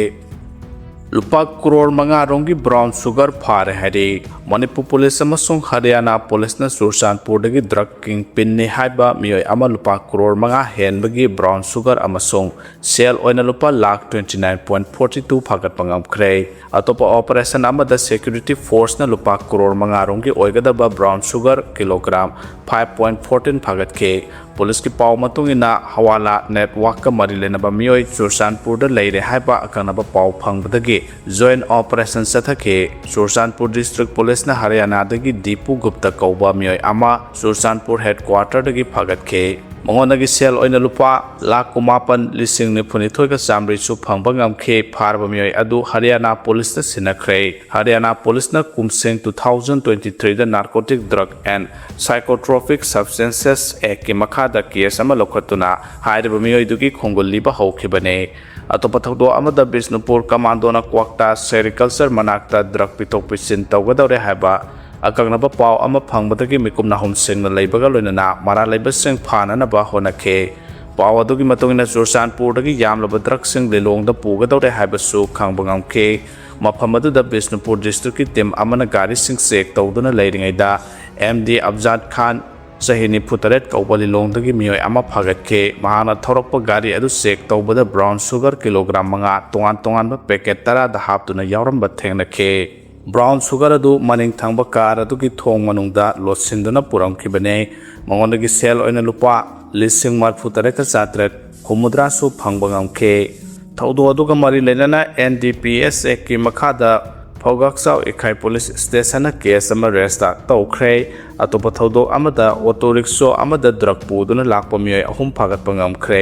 ꯂꯨꯄꯥ ꯀ꯭ꯔꯣꯔ ꯃꯉꯥ ꯔꯣꯝꯒꯤ ꯕ꯭ꯔꯥꯎꯟ ꯁꯨꯒꯔ ꯐꯥꯔꯦ ꯍꯥꯏꯔꯤ꯫ ꯃꯅꯤꯄꯨꯔ ꯄꯨꯂꯤꯁ ꯑꯃꯁꯨꯡ ꯍꯔꯤꯌꯥꯅꯥ ꯄꯨꯂꯤꯁꯅ ꯆꯨꯔꯆꯥꯟꯄꯨꯔꯗꯒꯤ ꯗ꯭ꯔꯒ ꯀꯤꯡ ꯄꯤꯟꯅꯤ ꯍꯥꯏꯕ ꯃꯤꯑꯣꯏ ꯑꯃ ꯂꯨꯄꯥ ꯀ꯭ꯔꯣꯔ ꯃꯉꯥ ꯍꯦꯟꯕꯒꯤ ꯕ꯭ꯔꯥꯎꯟ ꯁꯨꯒꯔ ꯑꯃꯁꯨꯡ ꯁꯦꯜ ꯑꯣꯏꯅ ꯂꯨꯄꯥ lakh twenty nine point forty two ꯐꯥꯒꯠꯄ ꯉꯝꯈ꯭ꯔꯦ꯫ ꯑꯇꯣꯞꯄ ꯑꯣꯄꯔꯦꯁꯟ ꯑꯃꯗ ꯁꯦꯀ꯭ꯌꯨꯔꯤꯇꯤ ꯐꯣꯔꯁꯅ ꯂꯨꯄꯥ ꯀ꯭ꯔꯣꯔ ꯃꯉꯥ ꯔꯣꯝꯒꯤ ꯑꯣꯏꯒꯗꯕ brown sugar kilogram five point fourteen ꯐꯥꯒꯠꯈꯤ꯫ ꯄꯨꯂꯤꯁꯀꯤ ꯄꯥꯎ ꯃꯇꯨꯡ ꯏꯟꯅ, ꯍꯋꯥꯂꯥ ꯅꯦꯠꯋꯥꯔꯛꯀ ꯃꯔꯤ ꯂꯩꯅꯕ ꯃꯤꯑꯣꯏ ꯆꯨꯔꯆꯥꯟꯄꯨꯔꯗ ꯂꯩꯔꯦ ꯍꯥꯏꯕ ꯑꯀꯛꯅꯕ ꯄꯥꯎ ꯐꯪꯕꯗꯒꯤ ꯖꯣꯏꯟꯠ ꯑꯣꯄꯔꯦꯁꯟ ꯆꯠꯊꯈꯤ꯫ ꯆꯨꯔꯆꯥꯟꯄꯨꯔ ꯗꯤꯁꯇ꯭ꯔꯤꯛ ꯄꯨꯂꯤꯁꯅ ꯍꯔꯤꯌꯥꯅꯥꯗꯒꯤ ꯗꯤꯄꯨ ꯒꯨꯞꯇ ꯀꯧꯕ ꯃꯤꯑꯣꯏ ꯑꯃ ꯆꯨꯔꯆꯥꯟꯄꯨꯔ ꯍꯦꯗꯀ꯭ꯋꯥꯔꯇꯔꯗꯒꯤ ꯐꯥꯒꯠꯈꯤ꯫ ꯃꯉꯣꯟꯗꯒꯤ ꯁꯦꯜ ꯑꯣꯏꯅ ꯂꯨꯄꯥ ꯂꯥꯈ ꯀꯨꯟꯃꯥꯄꯟ ꯂꯤꯁꯤꯡ ꯅꯤꯐꯨꯅꯤꯊꯣꯏꯒ ꯆꯥꯃꯔꯤꯁꯨ ꯐꯪꯕ ꯉꯝꯈꯤ꯫ ꯐꯥꯔꯕ ꯃꯤꯑꯣꯏ ꯑꯗꯨ ꯍꯔꯤꯌꯥꯅꯥ ꯄꯨꯂꯤꯁꯅ ꯁꯤꯟꯅꯈ꯭ꯔꯦ꯫ ꯍꯔꯤꯌꯥꯅꯥ ꯄꯨꯂꯤꯁꯅ ꯀꯨꯝꯁꯤꯡ two thousand twenty threeꯗ Narcotic Drug and Psychotropic Substances Actꯀꯤ ꯃꯈꯥꯗ ꯀꯦꯁ ꯑꯃ ꯂꯧꯈꯠꯇꯨꯅ ꯍꯥꯏꯔꯤꯕ ꯃꯤꯑꯣꯏꯗꯨꯒꯤ ꯈꯣꯡꯒꯨꯜ ꯂꯤꯕ ꯍꯧꯈꯤꯕꯅꯤ꯫ ꯑꯇꯣꯞꯄ ꯊꯧꯗꯣꯛ ꯑꯃꯗ, ꯕꯤꯁꯅꯨꯄꯨꯔ ꯀꯃꯥꯟꯗꯣꯅ ꯀ꯭ꯋꯥꯛꯇꯥ ꯁꯦꯔꯤꯀꯜꯆꯔ ꯃꯅꯥꯛꯇ ꯗ꯭ꯔꯒ ꯄꯤꯊꯣꯛ ꯄꯤꯁꯤꯟ ꯇꯧꯒꯗꯧꯔꯦ ꯍꯥꯏꯕ ꯑꯀꯛꯅꯕ ꯄꯥꯎ ꯑꯃ ꯐꯪꯕꯗꯒꯤ ꯃꯤꯀꯨꯞ ꯅꯥꯍꯨꯝꯁꯤꯡꯅ ꯂꯩꯕꯒ ꯂꯣꯏꯅꯅ ꯃꯔꯥꯜ ꯂꯩꯕꯁꯤꯡ ꯐꯥꯅꯅꯕ ꯍꯣꯠꯅꯈꯤ꯫ ꯄꯥꯎ ꯑꯗꯨꯒꯤ ꯃꯇꯨꯡ ꯏꯟꯅ, ꯆꯨꯔꯆꯥꯟꯄꯨꯔꯗꯒꯤ ꯌꯥꯝꯂꯕ ꯗ꯭ꯔꯒꯁꯤꯡ ꯂꯤꯂꯣꯡꯗ ꯄꯨꯒꯗꯧꯔꯦ ꯍꯥꯏꯕꯁꯨ ꯈꯪꯕ ꯉꯝꯈꯤ꯫ ꯃꯐꯝ ꯑꯗꯨꯗ ꯕꯤꯁꯅꯨꯄꯨꯔ ꯗꯤꯁꯇ꯭ꯔꯤꯛꯀꯤ ꯇꯤꯝ ꯑꯃꯅ ꯒꯥꯔꯤꯁꯤꯡ ꯆꯦꯛ ꯇꯧꯗꯨꯅ ꯂꯩꯔꯤꯉꯩꯗ, ꯑꯦꯝ ꯗꯤ ꯑꯐꯖꯥꯗ ꯈꯥꯟ, ꯆꯍꯤ ꯅꯤꯐꯨ ꯇꯔꯦꯠ ꯀꯧꯕ ꯂꯤꯂꯣꯡꯗꯒꯤ ꯃꯤꯑꯣꯏ ꯑꯃ ꯐꯥꯒꯠꯈꯤ꯫ ꯃꯍꯥꯛꯅ ꯊꯧꯔꯛꯄ ꯒꯥꯔꯤ ꯑꯗꯨ ꯆꯦꯛ ꯇꯧꯕꯗ ꯕ꯭ꯔꯥꯎꯟ ꯁꯨꯒꯔ ꯀꯤꯂꯣꯒ꯭ꯔꯥꯝ ꯃꯉꯥ ꯇꯣꯉꯥꯟ ꯇꯣꯉꯥꯟꯕ ꯄꯦꯀꯦꯠ ꯇꯔꯥꯗ ꯍꯥꯞꯇꯨꯅ ꯌꯥꯎꯔꯝꯕ ꯊꯦꯡꯅꯈꯤ꯫ ꯕ꯭ꯔꯥꯎꯟ ꯁꯨꯒꯔ ꯑꯗꯨ ꯃꯅꯤꯡ ꯊꯪꯕ ꯀꯥꯔ ꯑꯗꯨꯒꯤ ꯊꯣꯡ ꯃꯅꯨꯡꯗ ꯂꯣꯠꯁꯤꯟꯗꯨꯅ ꯄꯨꯔꯝꯈꯤꯕꯅꯤ꯫ ꯃꯉꯣꯟꯗꯒꯤ ꯁꯦꯜ ꯑꯣꯏꯅ ꯂꯨꯄꯥ ꯂꯤꯁꯤꯡ ꯃꯔꯤꯐꯨ ꯇꯔꯦꯠꯀ ꯆꯥꯇ꯭ꯔꯦꯠ ꯍꯨꯝꯐꯨꯇꯔꯥꯁꯨ ꯐꯪꯕ ꯉꯝꯈꯤ꯫ ꯊꯧꯗꯣꯛ ꯑꯗꯨꯒ ꯃꯔꯤ ꯂꯩꯅꯅ ꯑꯦꯟ ꯗꯤ ꯄꯤ ꯑꯦꯁ ꯑꯦꯛꯀꯤ ꯃꯈꯥꯗ ꯐꯧꯒꯥꯛꯆꯥꯎ ꯏꯈꯥꯏ ꯄꯨꯂꯤꯁ ꯁ꯭ꯇꯦꯁꯟꯅ ꯀꯦꯁ ꯑꯃ ꯔꯦꯖꯤꯁꯇꯥꯔ ꯇꯧꯈ꯭ꯔꯦ꯫ ꯑꯇꯣꯞꯄ ꯊꯧꯗꯣꯛ ꯑꯃꯗ ꯑꯣꯇꯣ ꯔꯤꯛꯁꯣ ꯑꯃꯗ ꯗ꯭ꯔꯒ ꯄꯨꯗꯨꯅ ꯂꯥꯛꯄ ꯃꯤꯑꯣꯏ ꯑꯍꯨꯝ ꯐꯥꯒꯠꯄ ꯉꯝꯈ꯭ꯔꯦ꯫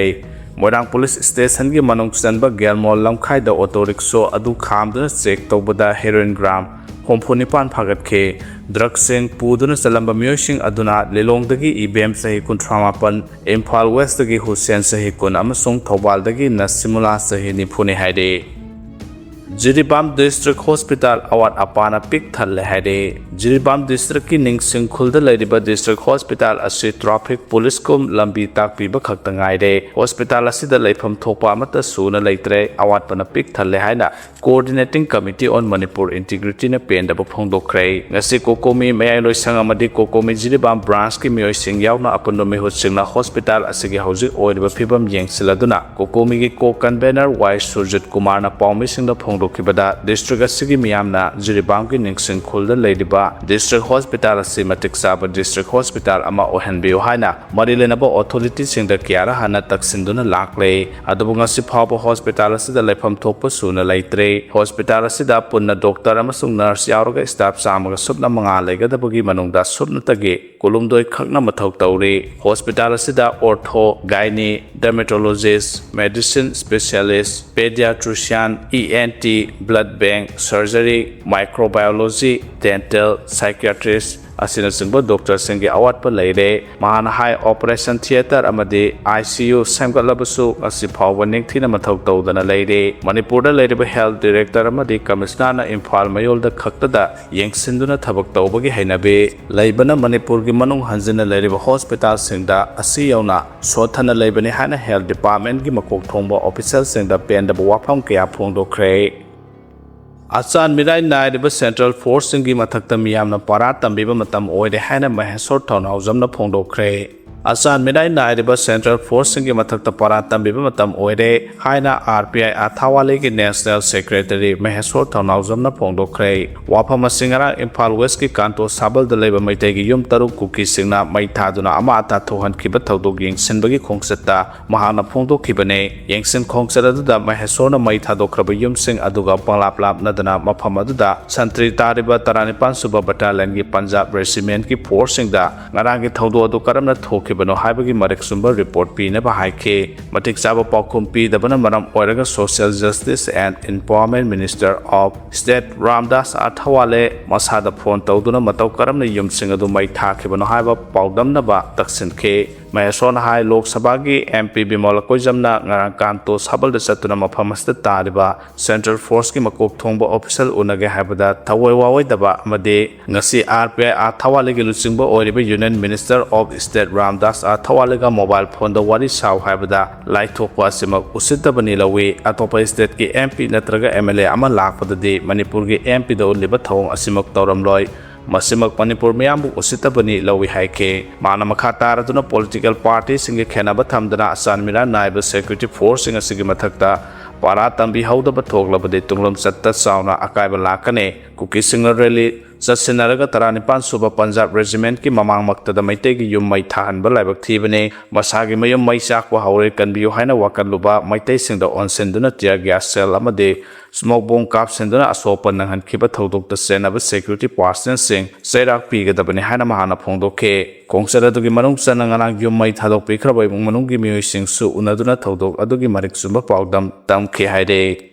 ꯃꯣꯏꯔꯥꯡ ꯄꯨꯂꯤꯁ ꯁ꯭ꯇꯦꯁꯟꯒꯤ ꯃꯅꯨꯡ ꯆꯟꯕ ꯒꯦꯜꯃꯣꯜ ꯂꯝꯈꯥꯏꯗ ꯑꯣꯇꯣ ꯔꯤꯛꯁꯣ ꯑꯗꯨ ꯈꯥꯝꯗꯨꯅ ꯆꯦꯛ ꯇꯧꯕꯗ ꯍꯦꯔꯣꯏꯟ ꯒ꯭ꯔꯥꯝ ꯍꯨꯝꯐꯨ ꯅꯤꯄꯥꯟ ꯐꯥꯒꯠꯈꯤ꯫ ꯗ꯭ꯔꯒꯁꯤꯡ ꯄꯨꯗꯨꯅ ꯆꯠꯂꯝꯕ ꯃꯤꯑꯣꯏꯁꯤꯡ ꯑꯗꯨꯅ ꯂꯤꯂꯣꯡꯗꯒꯤ ꯏꯕꯦꯝ ꯆꯍꯤ ꯀꯨꯟꯊ꯭ꯔꯥ ꯃꯥꯄꯟ, ꯏꯝꯐꯥꯜ ꯋꯦꯁꯇꯒꯤ ꯍꯨꯁꯦꯟ ꯆꯍꯤ ꯀꯨꯟ ꯑꯃꯁꯨꯡ ꯊꯧꯕꯥꯜꯗꯒꯤ ꯅꯁꯤꯃꯨꯂꯥ ꯆꯍꯤ ꯅꯤꯐꯨꯅꯤ ꯍꯥꯏꯔꯤ꯫ ꯖꯤꯔꯤꯕꯥꯝ ꯗꯤꯁꯇ꯭ꯔꯤꯛ ꯍꯣꯁꯄꯤꯇꯥꯜ ꯑꯋꯥꯠ ꯑꯄꯥꯅ ꯄꯤꯛ ꯊꯜꯂꯦ ꯍꯥꯏꯔꯤ꯫ ꯖꯤꯔꯤꯕꯥꯝ ꯗꯤꯁꯇ꯭ꯔꯤꯛꯀꯤ ꯅꯤꯡꯁꯤꯡ ꯈꯨꯜꯗ ꯂꯩꯔꯤꯕ ꯗꯤꯁꯇ꯭ꯔꯤꯛ ꯍꯣꯁꯄꯤꯇꯥꯜ ꯑꯁꯤ ꯇ꯭ꯔꯥꯐꯤꯛ ꯄꯨꯂꯤꯁꯀꯨꯝ ꯂꯝꯕꯤ ꯇꯥꯛꯄꯤꯕ ꯈꯛꯇ ꯉꯥꯏꯔꯦ꯫ ꯍꯣꯁꯄꯤꯇꯥꯜ ꯑꯁꯤꯗ ꯂꯩꯐꯝ ꯊꯣꯛꯄ ꯑꯃꯠꯇ ꯁꯨꯅ ꯂꯩꯇ꯭ꯔꯦ, ꯑꯋꯥꯠꯄꯅ ꯄꯤꯛ ꯊꯜꯂꯦ ꯍꯥꯏꯅ Coordinating Committee on Manipur Integrityꯅ ꯄꯦꯟꯗꯕ ꯐꯣꯡꯗꯣꯛꯈ꯭ꯔꯦ꯫ ꯉꯁꯤ ꯀꯣꯀꯣꯃꯤ ꯃꯌꯥꯏ ꯂꯣꯏꯁꯪ ꯑꯃꯗꯤ ꯀꯣꯀꯣꯃꯤ ꯖꯤꯔꯤꯕꯥꯝ ꯕ꯭ꯔꯥꯟꯁꯀꯤ ꯃꯤꯑꯣꯏꯁꯤꯡ ꯌꯥꯎꯅ ꯑꯄꯨꯟꯕ ꯃꯤꯍꯨꯠꯁꯤꯡꯅ ꯍꯣꯁꯄꯤꯇꯥꯜ ꯑꯁꯤꯒꯤ ꯍꯧꯖꯤꯛ ꯑꯣꯏꯔꯤꯕ ꯐꯤꯕꯝ ꯌꯦꯡꯁꯤꯜꯂꯗꯨꯅ ꯀꯣꯀꯣꯃꯤꯒꯤ ꯀꯣ ꯀꯟꯚꯦꯅꯔ ꯋꯥꯏ ꯁꯨꯔꯖꯤꯠ ꯀꯨꯃꯥꯔꯅ ꯄꯥꯎꯃꯤꯁꯤꯡꯗ ꯐꯣꯡꯗꯣꯛꯈꯤꯕꯗ, ꯗꯤꯁꯇ꯭ꯔꯤꯛ ꯑꯁꯤꯒꯤ ꯃꯤꯌꯥꯝꯅ ꯖꯤꯔꯤꯕꯥꯝꯒꯤ ꯅꯤꯡꯁꯤꯡ ꯈꯨꯜꯗ ꯂꯩꯔꯤꯕ ꯗꯤꯁꯇ꯭ꯔꯤꯛ ꯍꯣꯁꯄꯤꯇꯥꯜ ꯑꯁꯤ ꯃꯇꯤꯛ ꯆꯥꯕ ꯗꯤꯁꯇ꯭ꯔꯤꯛ ꯍꯣꯁꯄꯤꯇꯥꯜ ꯑꯃ ꯑꯣꯏꯍꯟꯕꯤꯌꯨ ꯍꯥꯏꯅ ꯃꯔꯤ ꯂꯩꯅꯕ ꯑꯣꯊꯣꯔꯤꯇꯤꯁꯤꯡꯗ ꯀꯌꯥꯔꯛ ꯍꯟꯅ ꯇꯛꯁꯤꯟꯗꯨꯅ ꯂꯥꯛꯂꯦ꯫ ꯑꯗꯨꯕꯨ ꯉꯁꯤ ꯐꯥꯎꯕ ꯍꯣꯁꯄꯤꯇꯥꯜ ꯑꯁꯤꯗ ꯂꯩꯐꯝ ꯊꯣꯛꯄ ꯁꯨꯅ ꯂꯩꯇ꯭ꯔꯦ꯫ ꯍꯣꯁꯄꯤꯇꯥꯜ ꯑꯁꯤꯗ ꯄꯨꯟꯅ ꯗꯣꯛꯇꯔ ꯑꯃꯁꯨꯡ ꯅꯔꯁ ꯌꯥꯎꯔꯒ ꯁ꯭ꯇꯥꯐ ꯆꯥꯝꯃꯒ ꯁꯨꯞꯅ ꯃꯉꯥ ꯂꯩꯒꯗꯕꯒꯤ ꯃꯅꯨꯡꯗ ꯁꯨꯞꯅꯇꯒꯤ ꯀꯨꯟꯍꯨꯝꯗꯣꯏ ꯈꯛꯅ ꯃꯊꯧ ꯇꯧꯔꯤ꯫ ꯍꯣꯁꯄꯤꯇꯥꯜ ꯑꯁꯤꯗ ortho, gynae, dermatologist, medicine specialist, paediatrician, E N T, blood bank, surgery, microbiology, dental, psychiatrist ꯑꯁꯤꯅꯆꯤꯡꯕ ꯗꯣꯛꯇꯔꯁꯤꯡꯒꯤ ꯑꯋꯥꯠꯄ ꯂꯩꯔꯦ꯫ ꯃꯍꯥꯛꯅ ꯍꯥꯏ, ꯑꯣꯄꯔꯦꯁꯟ ꯊꯤꯌꯦꯇꯔ ꯑꯃꯗꯤ ꯑꯥꯏ ꯁꯤ ꯌꯨ ꯁꯦꯝꯒꯠꯂꯕꯁꯨ ꯉꯁꯤ ꯐꯥꯎꯕ ꯅꯤꯡꯊꯤꯅ ꯃꯊꯧ ꯇꯧꯗꯅ ꯂꯩꯔꯤ꯫ ꯃꯅꯤꯄꯨꯔꯗ ꯂꯩꯔꯤꯕ ꯍꯦꯜꯊ ꯗꯤꯔꯦꯛꯇꯔ ꯑꯃꯗꯤ ꯀꯃꯤꯁꯅꯔꯅ ꯏꯝꯐꯥꯜ ꯃꯌꯣꯜꯗ ꯈꯛꯇꯗ ꯌꯦꯡꯁꯤꯟꯗꯨꯅ ꯊꯕꯛ ꯇꯧꯕꯒꯤ ꯍꯩꯅꯕꯤ ꯂꯩꯕꯅ ꯃꯅꯤꯄꯨꯔꯒꯤ ꯃꯅꯨꯡ ꯍꯟꯖꯤꯟꯅ ꯂꯩꯔꯤꯕ ꯍꯣꯁꯄꯤꯇꯥꯜꯁꯤꯡꯗ ꯑꯁꯤ ꯌꯧꯅ ꯁꯣꯠꯊꯅ ꯂꯩꯕꯅꯤ ꯍꯥꯏꯅ ꯍꯦꯜꯊ ꯗꯤꯄꯥꯔꯠꯃꯦꯟꯒꯤ ꯃꯀꯣꯛ ꯊꯣꯡꯕ ꯑꯣꯐꯤꯁꯤꯌꯦꯜꯁꯤꯡꯗ ꯄꯦꯟꯗꯕ ꯋꯥꯐꯝ ꯀꯌꯥ ꯐꯣꯡꯗꯣꯛꯈ꯭ꯔꯦ꯫ ꯑꯆꯥꯟ ꯃꯤꯔꯥꯏ ꯅꯥꯏꯔꯤꯕ ꯁꯦꯟꯇ꯭ꯔꯦꯜ ꯐꯣꯔꯁꯁꯤꯡꯒꯤ ꯃꯊꯛꯇ ꯃꯤꯌꯥꯝꯅ ꯄꯥꯔꯥ ꯇꯝꯕꯤꯕ ꯃꯇꯝ ꯑꯣꯏꯔꯦ ꯍꯥꯏꯅ ꯃꯍꯦꯁꯣꯔ ꯊꯧꯅꯥꯎꯖꯝꯅ ꯐꯣꯡꯗꯣꯛꯈ꯭ꯔꯦ꯫ ꯑꯆꯥꯟ ꯃꯤꯔꯥꯏ ꯅꯥꯏꯔꯤꯕ ꯁꯦꯟꯇ꯭ꯔꯦꯜ ꯐꯣꯔꯁꯁꯤꯡꯒꯤ ꯃꯊꯛꯇ ꯄꯥꯔꯥ ꯇꯝꯕꯤꯕ ꯃꯇꯝ ꯑꯣꯏꯔꯦ ꯍꯥꯏꯅ ꯑꯥꯔ ꯄꯤ ꯑꯥꯏ ꯑꯊꯥꯋꯥꯂꯦꯒꯤ ꯅꯦꯁꯅꯦꯜ ꯁꯦꯀ꯭ꯔꯦꯇꯔꯤ ꯃꯍꯦꯁꯣꯔ ꯊꯧꯅꯥꯎꯖꯝꯅ ꯐꯣꯡꯗꯣꯛꯈ꯭ꯔꯦ꯫ ꯋꯥꯐꯝ ꯑꯁꯤ ꯉꯔꯥꯡ ꯏꯝꯐꯥꯜ ꯋꯦꯁꯀꯤ ꯀꯥꯟꯇꯣ ꯁꯥꯕꯜꯗ ꯂꯩꯕ ꯃꯩꯇꯩꯒꯤ ꯌꯨꯝ ꯇꯔꯨꯛ ꯀꯨꯀꯤꯁꯤꯡꯅ ꯃꯩ ꯊꯥꯗꯨꯅ ꯑꯃ ꯑꯇꯥ ꯊꯣꯛꯍꯟꯈꯤꯕ ꯊꯧꯗꯣꯛ ꯌꯦꯡꯁꯤꯟꯕꯒꯤ ꯈꯣꯡꯆꯠꯇ ꯃꯍꯥꯛꯅ ꯐꯣꯡꯗꯣꯛꯈꯤꯕꯅꯤ꯫ ꯌꯦꯡꯁꯤꯟ ꯈꯣꯡꯆꯠ ꯑꯗꯨꯗ ꯃꯍꯦꯁꯣꯔꯅ ꯃꯩ ꯊꯥꯗꯣꯛꯈ꯭ꯔꯕ ꯌꯨꯝꯁꯤꯡ ꯑꯗꯨꯒ ꯄꯪꯂꯥꯞ ꯂꯥꯞꯅꯗꯅ ꯃꯐꯝ ꯑꯗꯨꯗ ꯁꯟꯇ꯭ꯔꯤ ꯇꯥꯔꯤꯕ ꯇꯔꯥꯅꯤꯄꯥꯟ ꯁꯨꯕ ꯕꯠꯇꯥꯂꯤꯌꯟꯒꯤ ꯄꯟꯖꯥꯕ ꯔꯦꯖꯤꯃꯦꯟꯠꯀꯤ ꯐꯣꯔꯁꯁꯤꯡꯗ ꯉꯔꯥꯡꯒꯤ ꯊꯧꯗꯣꯛ ꯑꯗꯨ ꯀꯔꯝꯅ ꯊꯣꯛꯈꯤꯕꯅꯣ ꯍꯥꯏꯕꯒꯤ ꯃꯔꯤꯛ ꯆꯨꯝꯕ ꯔꯤꯄꯣꯔꯠ ꯄꯤꯅꯕ ꯍꯥꯏꯈꯤ꯫ ꯃꯇꯤꯛ ꯆꯥꯕ ꯄꯥꯎꯈꯨꯝ ꯄꯤꯗꯕꯅ ꯃꯔꯝ ꯑꯣꯏꯔꯒ Social Justice and Empowerment Minister of State Ramdas ꯑꯊꯋꯥꯂꯦ ꯃꯁꯥꯗ ꯐꯣꯟ ꯇꯧꯗꯨꯅ ꯃꯇꯧ ꯀꯔꯝꯅ ꯌꯨꯝꯁꯤꯡ ꯑꯗꯨ ꯃꯩ ꯊꯥꯈꯤꯕꯅꯣ ꯍꯥꯏꯕ ꯄꯥꯎꯗꯝꯅꯕ ꯇꯛꯁꯤꯟꯈꯤ꯫ ꯃꯍꯦꯁꯣꯔꯅ ꯍꯥꯏ, ꯂꯣꯛ ꯁꯚꯥꯒꯤ ꯑꯦꯝ ꯄꯤ ꯕꯤꯃꯣꯜ ꯑꯀꯣꯏꯖꯝꯅ ꯉꯔꯥꯡ ꯀꯥꯟꯇꯣ ꯁꯥꯕꯜꯗ ꯆꯠꯇꯨꯅ ꯃꯐꯝ ꯑꯁꯤꯗ ꯇꯥꯔꯤꯕ ꯁꯦꯟꯇ꯭ꯔꯦꯜ ꯐꯣꯔꯁꯀꯤ ꯃꯀꯣꯛ ꯊꯣꯡꯕ ꯑꯣꯐꯤꯁꯦꯜ ꯎꯅꯒꯦ ꯍꯥꯏꯕꯗ ꯊꯑꯣꯏ ꯋꯥꯑꯣꯏꯗꯕ ꯑꯃꯗꯤ ꯉꯁꯤ ꯑꯥꯔ ꯄꯤ ꯑꯥꯏ ꯑꯊꯥꯋꯥꯂꯦꯒꯤ ꯂꯨꯆꯤꯡꯕ ꯑꯣꯏꯔꯤꯕ union minister of state Ramdas ꯑꯊꯥꯋꯥꯂꯦꯒ ꯃꯣꯕꯥꯏꯜ ꯐꯣꯟꯗ ꯋꯥꯔꯤ ꯁꯥꯎ ꯍꯥꯏꯕꯗ ꯂꯥꯏꯊꯣꯛꯄ ꯑꯁꯤꯃꯛ ꯎꯁꯤꯠꯇꯕꯅꯤ ꯂꯧꯏ꯫ ꯑꯇꯣꯞꯄ ꯁ꯭ꯇꯦꯠꯀꯤ ꯑꯦꯝ ꯄꯤ ꯅꯠꯇ꯭ꯔꯒ ꯑꯦꯝ ꯑꯦꯜ ꯑꯦ ꯑꯃ ꯂꯥꯛꯄꯗꯗꯤ ꯃꯅꯤꯄꯨꯔꯒꯤ ꯑꯦꯝ ꯄꯤꯗ ꯎꯠꯂꯤꯕ ꯊꯧꯑꯣꯡ ꯑꯁꯤꯃꯛ ꯇꯧꯔꯝꯂꯣꯏ꯫ ꯃꯁꯤꯃꯛ ꯃꯅꯤꯄꯨꯔ ꯃꯤꯌꯥꯝꯕꯨ ꯎꯁꯤꯠꯇꯕꯅꯤ ꯂꯧꯏ ꯍꯥꯏꯈꯤ꯫ ꯃꯥꯅ ꯃꯈꯥ ꯇꯥꯔꯗꯨꯅ ꯄꯣꯂꯤꯇꯤꯀꯦꯜ ꯄꯥꯔꯇꯤꯁꯤꯡꯒꯤ ꯈꯦꯟꯅꯕ ꯊꯝꯗꯅ ꯑꯆꯥꯟ ꯃꯤꯔꯥꯟ ꯅꯥꯏꯕ ꯁꯦꯀ꯭ꯌꯨꯔꯤꯇꯤ ꯐꯣꯔꯁꯁꯤꯡ ꯑꯁꯤꯒꯤ ꯃꯊꯛꯇ ꯄꯥꯔꯥ ꯇꯝꯕꯤꯍꯧꯗꯕ ꯊꯣꯛꯂꯕꯗꯤ ꯇꯨꯡꯂꯝꯆꯠꯇ ꯆꯥꯎꯅ ꯑꯀꯥꯏꯕ ꯂꯥꯛꯀꯅꯤ꯫ ꯀꯨꯀꯤꯁꯤꯡꯅ ꯔꯦꯂꯤ ꯆꯠꯁꯤꯟꯅꯔꯒ ꯇꯔꯥꯅꯤꯄꯥꯟ ꯁꯨꯕ ꯄꯟꯖꯥꯕ ꯔꯦꯖꯤꯃꯦꯟꯠꯀꯤ ꯃꯃꯥꯡꯃꯛꯇꯗ ꯃꯩꯇꯩꯒꯤ ꯌꯨꯝ ꯃꯩ ꯊꯥꯍꯟꯕ ꯂꯥꯏꯕꯛ ꯊꯤꯕꯅꯤ꯫ ꯃꯁꯥꯒꯤ ꯃꯌꯨꯝ ꯃꯩ ꯆꯥꯛꯄ ꯍꯧꯔꯦ, ꯀꯟꯕꯤꯌꯨ ꯍꯥꯏꯅ ꯋꯥꯀꯠꯂꯨꯕ ꯃꯩꯇꯩꯁꯤꯡꯗ ꯑꯣꯟꯁꯤꯟꯗꯨꯅ tear gas shell ꯑꯃꯗꯤ smoke bomb ꯀꯥꯞꯁꯤꯟꯗꯨꯅ ꯑꯁꯣꯛ ꯑꯄꯟ ꯅꯪꯍꯟꯈꯤꯕ ꯊꯧꯗꯣꯛꯇ ꯆꯦꯟꯅꯕ ꯁꯦꯀ꯭ꯌꯨꯔꯤꯇꯤ ꯄꯥꯔꯁꯅꯦꯜꯁꯤꯡ ꯆꯩꯔꯥꯛ ꯄꯤꯒꯗꯕꯅꯤ ꯍꯥꯏꯅ ꯃꯍꯥꯛꯅ ꯐꯣꯡꯗꯣꯛꯈꯤ꯫ ꯈꯣꯡꯆꯠ ꯑꯗꯨꯒꯤ ꯃꯅꯨꯡ ꯆꯟꯅ ꯉꯔꯥꯡ ꯌꯨꯝ ꯃꯩ ꯊꯥꯗꯣꯛꯄꯤꯈ꯭ꯔꯕ ꯏꯃꯨꯡ ꯃꯅꯨꯡꯒꯤ ꯃꯤꯑꯣꯏꯁꯤꯡꯁꯨ ꯎꯅꯗꯨꯅ ꯊꯧꯗꯣꯛ ꯑꯗꯨꯒꯤ ꯃꯔꯤꯛ ꯆꯨꯝꯕ ꯄꯥꯎꯗꯝ ꯇꯝꯈꯤ ꯍꯥꯏꯔꯦ꯫